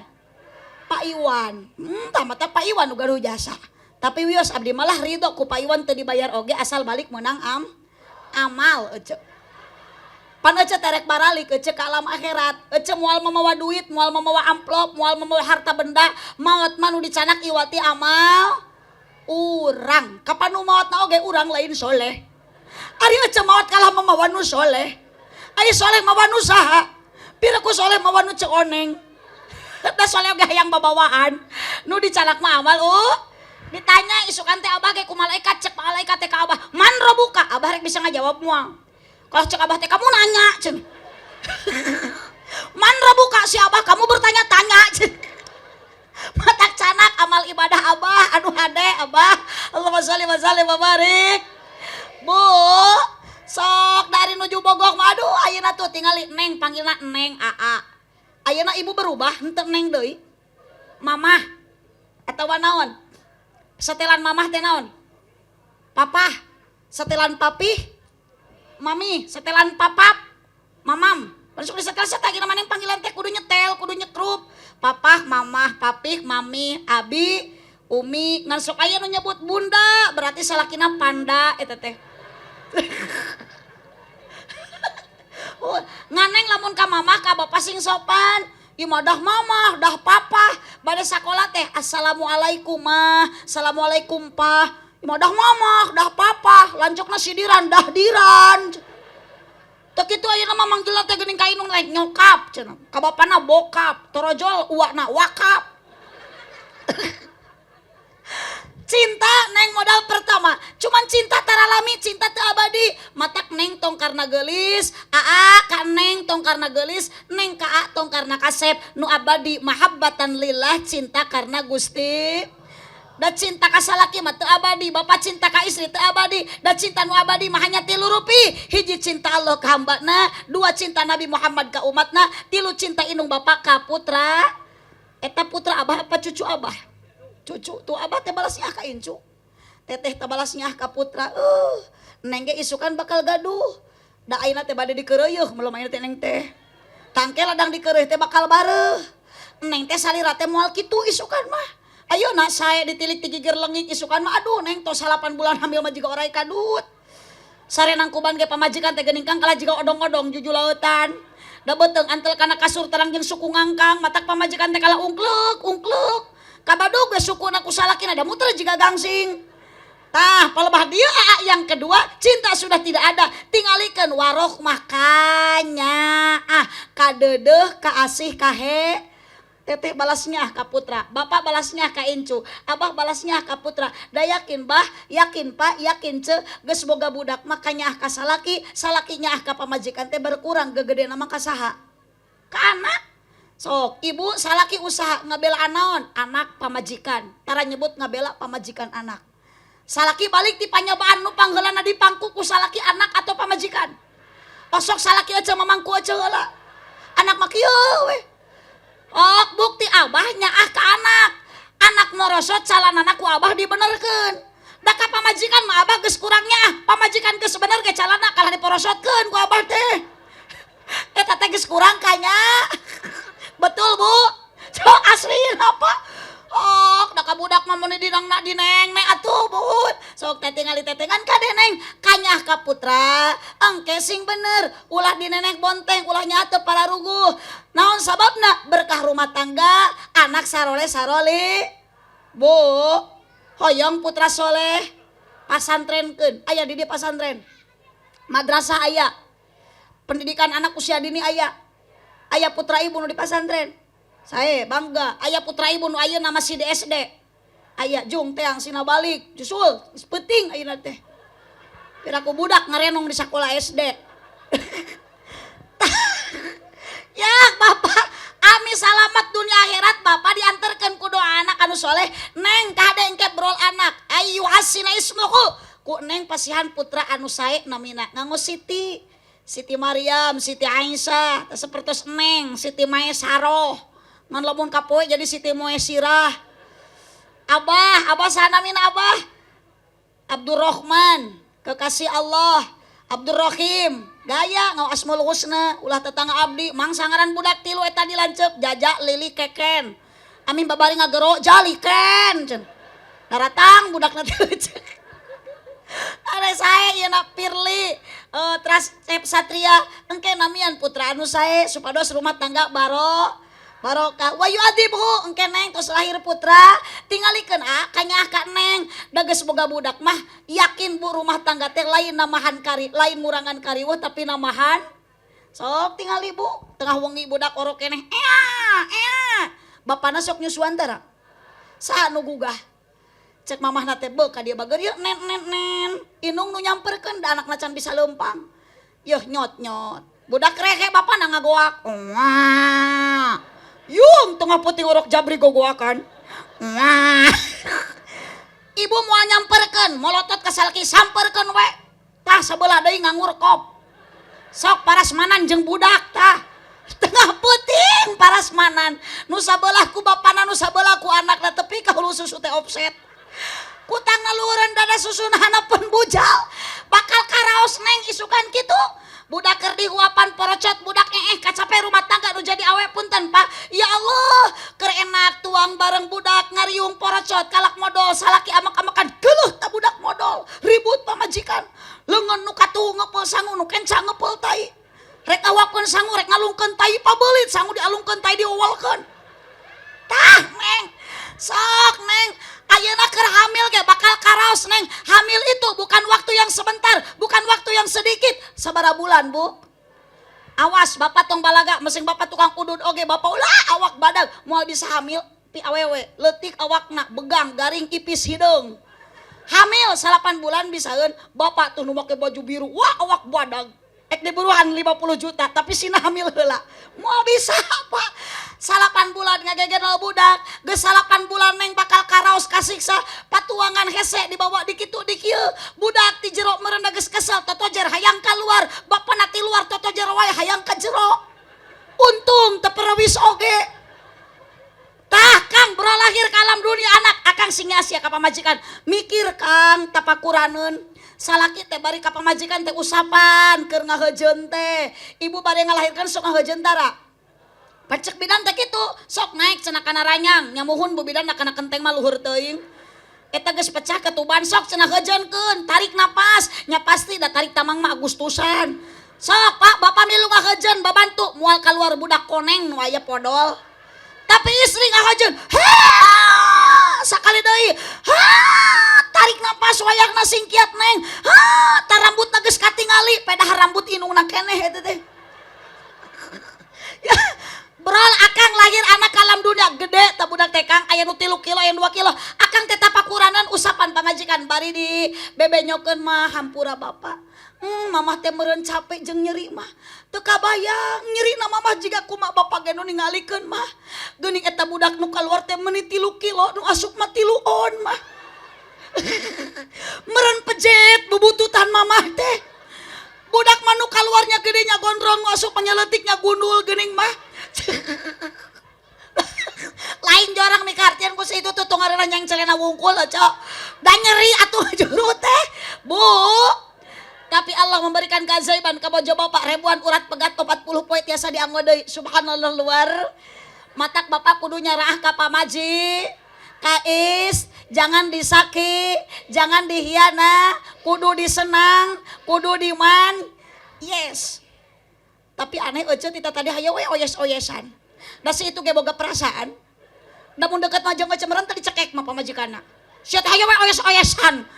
Pak Iwan. Tamat Pak Iwan nu gaduh jasa. Tapi wios, abdi malah ridho ku Pak Iwan teu dibayar oge, asal balik menang amal ece. Pan ece terek baralik ece ke alam akhirat. Ece moal mamawa duit, moal mamawa amplop, moal mamawa harta benda. Maot mah nu dicanak iwati amal urang. Kapan nu maotna oge urang lain soleh. Ari ece maot kalah mamawa nu soleh. Ari soleh mawa nu saha? Piraku soleh mawa nu Ceu Oneng. Da soleh oge hayang babawaan. Nu dicanak mah amal. Ditanya isukan teh abah ge ku malaikat, cek malaikat teh ka abah, "Man robuka?" Abah rek bisa ngajawab moal? Kalau cek abah teh, "Kamu nanya," cen. "Man robuka?" Si abah, "Kamu bertanya-tanya," cen. Matak canak amal ibadah abah, aduh hade abah. Allahumma sholli wa sallim wa barik. Bu, sok dari nuju Bogor mah, aduh, ayeuna tuh tingali neng, panggilna neng, aa. Ayeuna ibu berubah henteu neng deui. Mamah atau naon? Setelan mamah teh naon? Papa. Setelan papih, mami. Setelan papap, mamam. Masuk di setel setel gimana yang panggilan teh kudu nyetel, kudu nyekrup. Papah, mamah, papih, mami, abi, umi, ngan sok aya nu nyebut bunda, berarti salakina panda eta teh. Oh, nganeng lamun ka mamah ka bapak sing sopan. Ieu mah dah mamah, dah papa. Bade sakola teh assalamualaikum mah, assalamualaikum pah. Ieu mah dah mamah, dah papa, lanjutna sidiran, dah diran. Teu kitu, ayeuna mah manggilna teh geuning ka indung teh nyokap cenah. Ka bapana bokap, torojol uakna wakap. Cinta neng modal pertama. Cuman cinta taralami, cinta teu abadi. Matak neng tong karena gelis, aa ka neng tong karena gelis, neng ka a tong karena kasep. Nu abadi mahabbatan lillah, cinta karena Gusti. Da cinta ka salaki mah teu abadi, bapak cinta ka istri teu abadi. Da cinta nu abadi mah hanya tilu rupi. Hiji, cinta Allah ka hambana, dua, cinta Nabi Muhammad ka umatna, tilu, cinta indung bapak ka putra. Eta putra abah apa cucu abah? Cucu tuh, abah teh balasnya ka incu. Teteh teh balasnya ka putra. Neng ge isukan bakal gaduh. Da ayeuna teh bade dikeureuyeung, belum ayeuna teh neng teh. Tangke ladang dikeureuh teh bakal bareuh. Neng teh salira teh moal kitu isukan mah. Ayo nak saya ditilik ti gigir lengik, isukan mah aduh, neng tos 8 bulan hamil mah jiga orai kadut. Sare nangkuban ge pamajikan teh geuning kang kalah jiga odong-odong juju lautan. Da beuteung antel kana kasur terang jeung suku ngangkang, matak pamajikan teh kalah ungkleuk ungkleuk. Kabadug ge sukuna ku salakina da muter jiga gangsing. Tah, palebah dia aa yang kedua, cinta sudah tidak ada. Tingalikeun warohmah kanya ah kadeudeuh kaasih kahe. Teteh balasnya ka putra, bapak balasnya ka incu, abah balasnya ka putra. Da yakin bah, yakin pak, yakin ce, geus boga budak makanya ka salaki, salakinya ka pamajikan teh berkurang gegede nama ka saha? Ka anak. Sok, ibu salaki usaha ngabela naon? Anak pamajikan. Tara nyebut ngabela pamajikan anak. Salaki balik ti panyobaan, nu pangheulana dipangku ku salaki, anak atau pamajikan? Osok salaki aja mamangku aja heula. Anak mah kieu we. Oh, bukti abah nyaah ke anak. Anak morosot calanana ku abah dibenerkeun. Da ka pamajikan mah abah geus kurang nyaah, pamajikan geus bener ge calana kalah diporosotkeun ku abah teh. Eta teh geus kurang kanya. Betul, Bu? Cok asli apa? Oh, da ka budak mah mun dinangna dineng nek atuh, Bu. Sok teh tingali tetengan kade neng kanyah ka putra, engke sing bener, ulah dinenek bonteng, ulah nyate para ruguh. Naon sababna? Berkah rumah tangga, anak sarole saroli. Bu, hoyong putra soleh, pasantrenkeun. Aya di dieu pasantren. Madrasah aya. Pendidikan anak usia dini aya. Aya putra ibu nu di pasantren. Saya bangga, aya putra ibu nu ayeuna masih di SD. Aya jung teang sina balik, jusul geus peuting ayeuna teh. Piraku budak ngarenong di sakola SD. Ya bapak, ami salamat dunia akhirat bapak diantarkan ku doa anak anu soleh. Neng kade engke brol anak, ayu hasina ismuhu. Ku neng pasihan putra anu sae namina nganggo Siti. Siti Maryam, Siti Aisyah, seperti neng, Siti Maesaroh. Ngan lamun kapoe jadi Siti Moesirah. Abah, abah sana namina abah? Abdurrahman, kekasih Allah. Abdurrahim, gaya ngau Asmaul Husna, ulah tetangga abdi, mangsa ngaran budak tilu eta dilanceuk, Jaja, Lili, Keken. Amin babari ngagero, Jaliken. Cen. Daratang budak nanti. Ada saya ieu na Pirli, teras Cep Satria, engke namian putra anu sae supados rumah tangga barokah. Wa yu'adzibhu, engke neng tos lahir putra, tingalikeun a kanyaah ka neng, da geus boga budak mah yakin bu rumah tangga teh lain namahan kari, lain ngurangan kariweuh tapi namahan. Sok tingali bu, tengah wengi budak orok keneh, ea ea. Bapana sok nyusuan tara. Saha nu gugah? Cek mamahna teh beuh ka dieu bager yeuh nen nen nen. Inung nu nyamperkeun da anakna can bisa leumpang. Yeuh nyot nyot. Budak rehe bapana ngagoak. Wah. Yung tengah peuting orok jabri gogoakan. Wah. Ibu moal nyamperkeun, molotot ka salaki samperkeun we. Tah sabelah deui ngangurkop. Sok parasmanan jeung budak tah. Tengah peuting parasmanan. Nu sabelah ku bapana, nu sabelah ku anakna tepi ka hulu susu teh offset. Kutang ngaluhureun dada susuna hanapeun bujal. Bakal karaos neng isukan kitu. Budak keur dihuapan porocot, budak kacape rumah tangga nu jadi awe punten pak. Ya Allah, keur enak tuang bareng budak ngariung porocot kalak modol salaki amak-amakan geuleuh ta budak modol ribut pamajikan. Leungeun nu katuhu ngepeul sangu nu kenca ngepeul tai. Rek ngahuapkeun sangu rek ngalungkeun tai pabeulit sangu dialungkeun tai diuwalkeun. Tah neng, sok neng, ayeuna keur hamil ge bakal karaos neng. Hamil itu bukan waktu yang sebentar, bukan waktu yang sedikit. Sabaraha bulan bu? Awas bapak tong balaga, mesing bapak tukang udud oge bapak ulah awak badag moal bisa hamil pi awewe leutik awakna begang garing ipis hideung. Hamil 8 bulan bisaeun bapak tuh nu make baju biru, wah awak badag. Ek diburuhan 50 juta tapi sina hamil heula. Moal bisa pak. 8 bulan ngagegenol budak, geus 8 bulan neng bakal karaos kasiksa, patuangan hese dibawa di kitu di kieu. Budak ti jero meureun geus kesel totojer hayang kaluar, bapana ti luar totojer wae hayang ka jero. Untung teu perewis oge. Tah Kang bro lahir ka alam dunia anak akang sing sia ka pamajikan. Mikir Kang tapakuraneun. Salaki teh bari ka pamajikan teh usapan keur ngaheujeun teh. Ibu bade ngalahirkan sok ngaheujeun tara. Pacek bidan teh kitu, sok naik cenah kana ranyang, nyamuhun bu bidan kana kenteng mah luhur teuing. Eta geus pecah ketuban sok cenah heujeunkeun, tarik napas, nya pasti da tarik tamang mah Agustusan. Sok Pak, bapak milu ngaheujeun babantu moal kaluar budak koneng nu aya podol. Tapi istri ngaheujeun, ha sakali deui, ha tarik napas wayahna singkiat neng, ha ta rambutna geus katingali, pedah rambut inungna keneh eta teh. Ya, brol akang lahir anak kalam dunia gede ta budak teh Kang aya nu 3 kilo aya nu 2 kilo. Akang teh tapakuranan usapan pamajikan bari di bebenyokeun mah hampura bapak. Mamah teh meureun capek jeung nyeri mah. Teu kabayang nyerina mamah jiga kumaha bapak ge nu ningalikeun mah. Geuning eta budak nu kaluar teh meuni 3 kilo nu asup mah 3 on mah. Meureun pejet bubututan mamah teh. Budak mah nu kaluarnya gedenya gondrong nu asup penyeletiknya gundul geuning mah. Lain jorang mikartian ku si itu tuh ngaranna nyang celana wungkul cok. Da nyeri atuh juru teh. Bu. Tapi Allah memberikan keajaiban ka bojo bapak ribuan urat pegat 40 poe tiasa dianggo deui. Subhanallah luar. Matak bapak kudu nyaraah ka pamaji. Kais, jangan disaki, jangan dihiana, kudu disenang, kudu diman. Yes. Tapi aneh euceut tita tadi hayo we oyes-oyesan. Da si itu ge boga perasaan. Da mun deket mah jeung euceut meureun teh dicekek mah pamajikanna. Sia teh hayo we oyes-oyesan.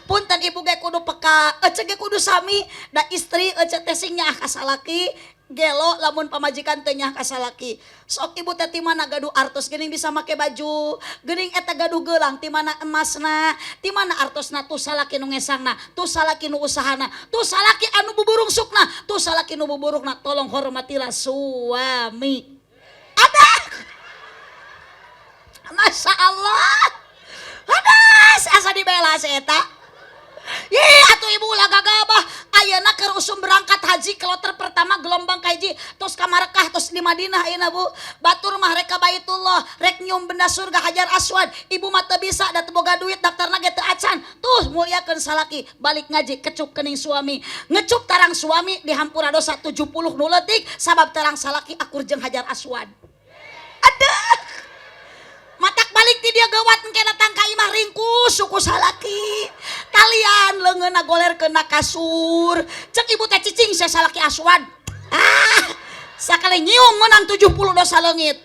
Punten ibu ge kudu peka, euceut ge kudu sami, da istri euceut teh sing nyaah ka salaki. Gelo lamun pamajikan teu nyaah ka salaki. Sok ibu teh ti mana gaduh artos geuning bisa make baju, geuning eta gaduh gelang ti mana emasna, ti mana artosna, tuh salaki nu ngesangna, tuh salaki nu usahana, tuh salaki anu buburungsukna, tuh salaki nu buburukna. Tolong hormatilah suami. Ada. Masya Allah. Ada asa dibela si eta. Ih, atuh ibu ulah gagabah. Ayeuna keur usum berangkat haji kloter pertama gelombang kahiji tos ka Makkah, tos di Madinah ayeuna, Bu. Batur mah rek ka Baitullah, rek nyium benda surga Hajar Aswad. Ibu mah teu bisa da teu boga duit, daftarna ge teu acan. Tuh muliakeun salaki, balik ngaji kecup kening suami. Ngecup tarang suami dihampura dosa 70 nu leutik sabab tarang salaki akur jeung Hajar Aswad. Aduh. Matak balik ti dia gawat engke datang ka imah ringkus suku salaki. Talian leungeunna goler kena kasur. Cek ibu teh cicing sia salaki aswad. Ah, sakali nyium menang 70 dosa leungit.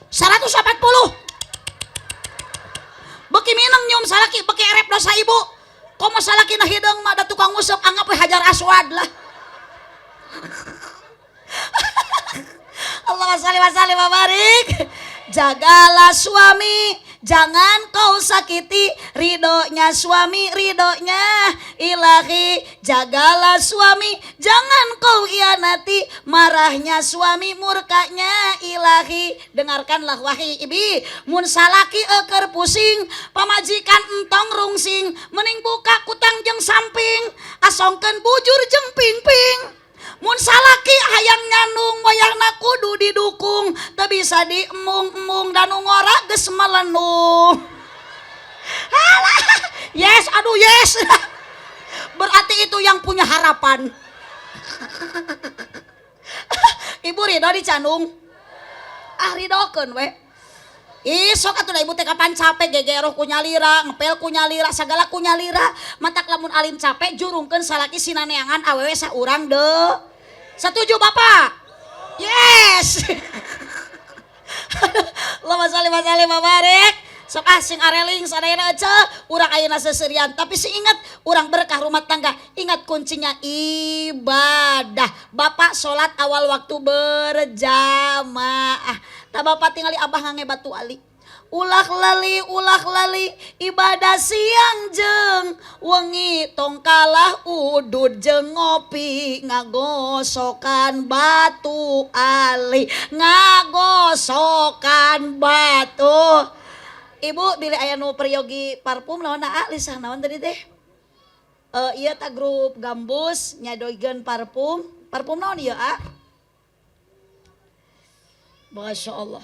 140. Beki mineng nyium salaki, beki erep dosa ibu. Komo salaki na hideung mah da tukang nguseup, anggap we Hajar Aswad lah. Allahumma sholli wa sallim wa barik. Jagalah suami, jangan kau sakiti. Ridhonya suami, ridhonya ilahi. Jagalah suami, jangan kau hianati. Marahnya suami, murkanya ilahi. Dengarkanlah wahai ibi, mun salaki eker pusing, pamajikan entong rungsing, mending buka kutang jeung samping, asongkeun bujur jeung pingping. Mun salaki hayang nyandung wayahna kudu didukung, teu bisa diemung-emung dan ngora geus melenung. Alah, yes, aduh yes. Berarti itu yang punya harapan. Ibu ridho dicandung? Ah, ridokeun we. Ih, sok atuh da ibu teh kapan capek gegeroh ku nyalira, ngepel ku nyalira, sagala ku nyalira. Matak lamun alim capek jurungkeun salaki sinaneangan awewe saurang deui. Setuju Bapak? Yes. Allahumma sholli wa sallim wa barik. Sok ah sing areling sadayana ece, urang ayeuna seserian, tapi sing ingat urang berkah rumah tangga, ingat kuncinya ibadah. Bapak salat awal waktu berjamaah. Tah bapak tingali abah ngange batu ali. Ulah lali ibadah siang jeung wengi, tong kalah udud jeung ngopi, ngagosokan batu ali, ngagosokan batu. Ibu bilih aya nu peryogi parfum naon aa lisah naon tadi teh? Ieu ta grup gambus nyadoigeun parfum. Parfum naon ieu a? Masya Allah.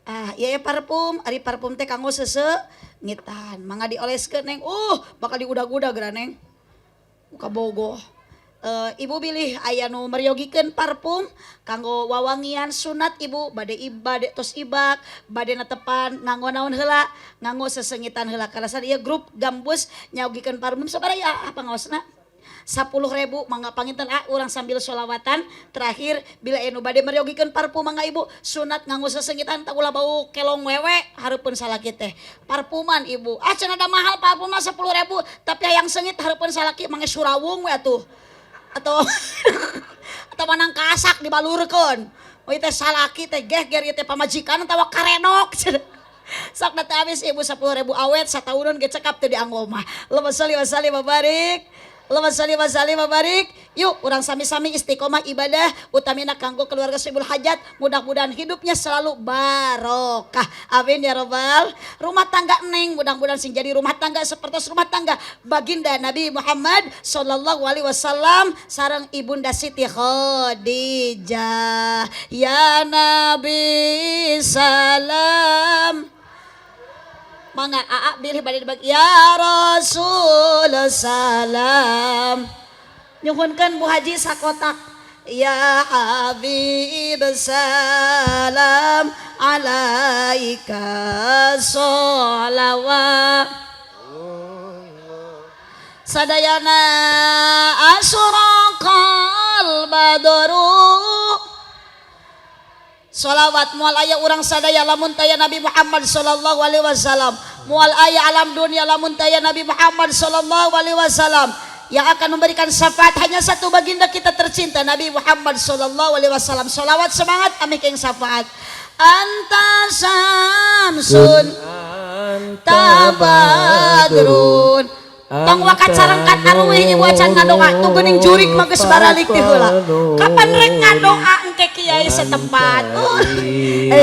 Ah, iya ya parfum, ari parfum teh kanggo sesengitan. Mangga dioleskeun neng. Bakal diudag-udag geura neng. Muka bogoh. Ibu bilih aya nu meryogikeun parfum kanggo wawangian sunat ibu bade bade tos ibak bade netepan nganggo naon heula, nganggo sesengitan heula kalasan ieu grup gambus nyayogikeun parfum sabaraha ya pangaosna? 10.000. Mangga panginten ah urang sambil sholawatan terakhir. Bila anu bade meryogikeun parfum mangga ibu, sunat nganggo sesengitan tak ulah bau kelong wewe hareupeun salaki teh. Parfuman ibu ah cenah da mahal parfum mah 10.000, tapi hayang sengit hareupeun salaki mange surawung we atuh atau manang kasak dibalurkeun. Oh teh salaki teh geh ger ieu teh pamajikan atawa karenok. Sok da teh habis ibu, 10.000 awet sataunan ge cekap teu dianggo mah. Allahumma sholli wa sallim wa barik. Allahumma sholli wa sallim wa barik. Yuk urang sami-sami istiqomah ibadah utamina kanggo keluarga Sohibul Hajat, mudah-mudahan hidupnya selalu barokah. Amin ya robbal. Rumah tangga neng mudah-mudahan sing jadi rumah tangga seperti rumah tangga baginda Nabi Muhammad sallallahu alaihi wasallam sareng ibunda Siti Khadijah. Ya Nabi salam. Mangga aa bilih bade dibagi. Ya Rasul salam. Nyuhunkeun Bu Haji sakotak. Ya Habib salam alaika sholawat. Sadayana asyraqal badru. Salawat moal aya urang sadaya lamun taya Nabi Muhammad sallallahu alaihi wasallam. Moal aya alam dunia lamun taya Nabi Muhammad sallallahu alaihi wasallam. Yang akan memberikan syafaat hanya satu, baginda kita tercinta Nabi Muhammad sallallahu alaihi wasallam. Salawat semangat amih keng syafaat. Anta syamsun anta badrun. Tong waka carengkat aruwih, ibu acan ngadoa tuh geuning jurik mah geus baralik ti heula. Kapan rek ngadoa engke kiai setempat?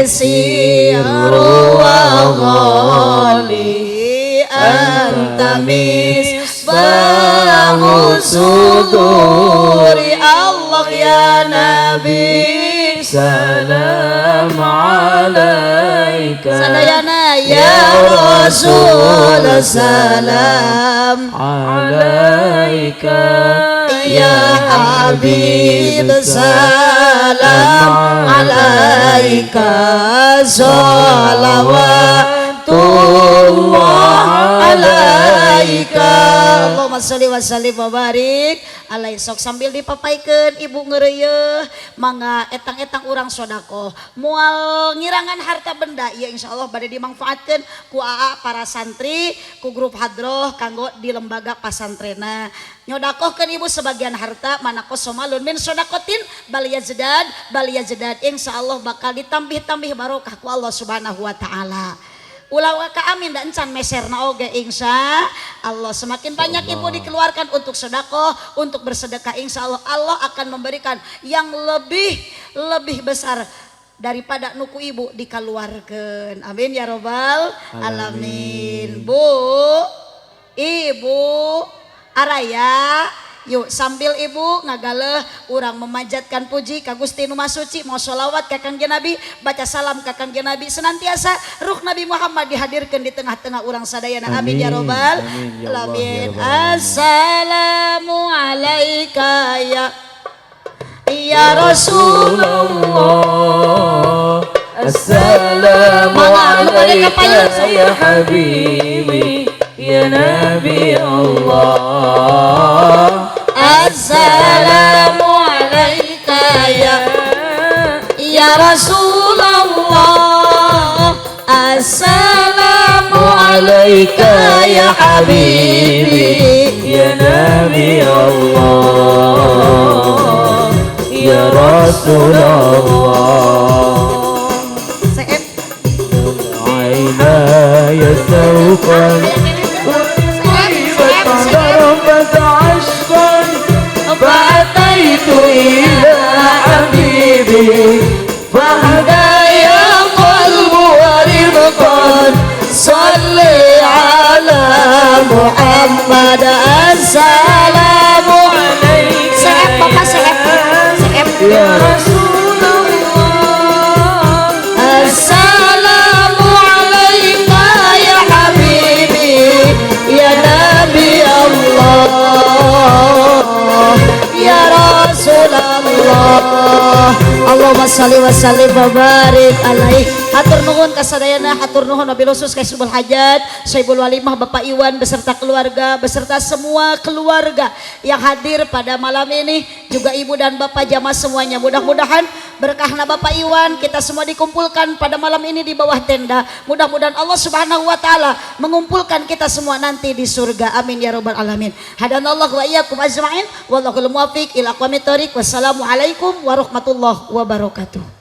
Siru wa ghali anta misbahu suduri. Allah ya Nabi. Salam alaika. Sadayana ya Rasul salam alaika. Ya Habib salam alaika, salawatullah alaika. Allahumma sholli wa sallim wa barik alaihi. Sok sambil dipapaikeun ibu ngeureuyeuh, mangga etang-etang urang sodakoh moal ngirangan harta benda ieu, insyaallah bade dimanfaatkeun ku AA para santri, ku grup hadroh kanggo di lembaga pasantrena. Nyodakohkeun ibu sebagian harta, ma naqoso malun min sodakotin bal yazdad bal yazdad, insyaallah bakal ditambih-tambih barokah ku Allah Subhanahu wa taala. Ulah ka amin dan encan meserna oge, insya Allah semakin banyak ibu dikeluarkan untuk sedekah, untuk bersedekah, insya Allah Allah akan memberikan yang lebih lebih besar daripada nu ku ibu dikeluarkan. Amin ya robbal alamin. Bu, ibu araya. Yuk sambil ibu ngagaleh urang memanjatkan puji ka Gusti Nu Maha Suci, mau sholawat ka Kangjeng Nabi, baca salam ka Kangjeng Nabi, senantiasa ruh Nabi Muhammad dihadirkan di tengah-tengah urang sadayana. Amin ya robbal Amin, ya Allah, alamin. Ya Rabbal alamin. Assalamu alaika ya ya Rasulullah. Assalamu Mangga, nu bade ka alaika payun, sok. Ya habibi ya Nabi Allah. Assalamu alaika ya ya Rasulullah. Assalamu alaika ya habibi ya Nabi Allah ya Rasulullah. Seep. عيناي سوف ضربت عشقا فأتيت إلى حبيبي فهدايا قلب ورفقا صلي على محمد. السلام عليك Seep bapak, seep seep. يا رسول الله. السلام عليك يا حبيبي يا نبي الله يا رسول الله. اللهم صل وسلم وبارك عليه. Hatur nuhun kasadayana, hatur nuhun wabil khusus ka Sohibul Hajat, Sohibul Walimah Bapak Iwan beserta keluarga, beserta semua keluarga yang hadir pada malam ini, juga ibu dan bapak jamaah semuanya. Mudah-mudahan berkahna Bapak Iwan kita semua dikumpulkan pada malam ini di bawah tenda. Mudah-mudahan Allah Subhanahu wa taala mengumpulkan kita semua nanti di surga. Amin ya rabbal alamin. Hadanallahu wa iyyakum ajmain, wallahul muwaffiq ila aqwamit thoriq. Wassalamualaikum warahmatullahi wabarakatuh.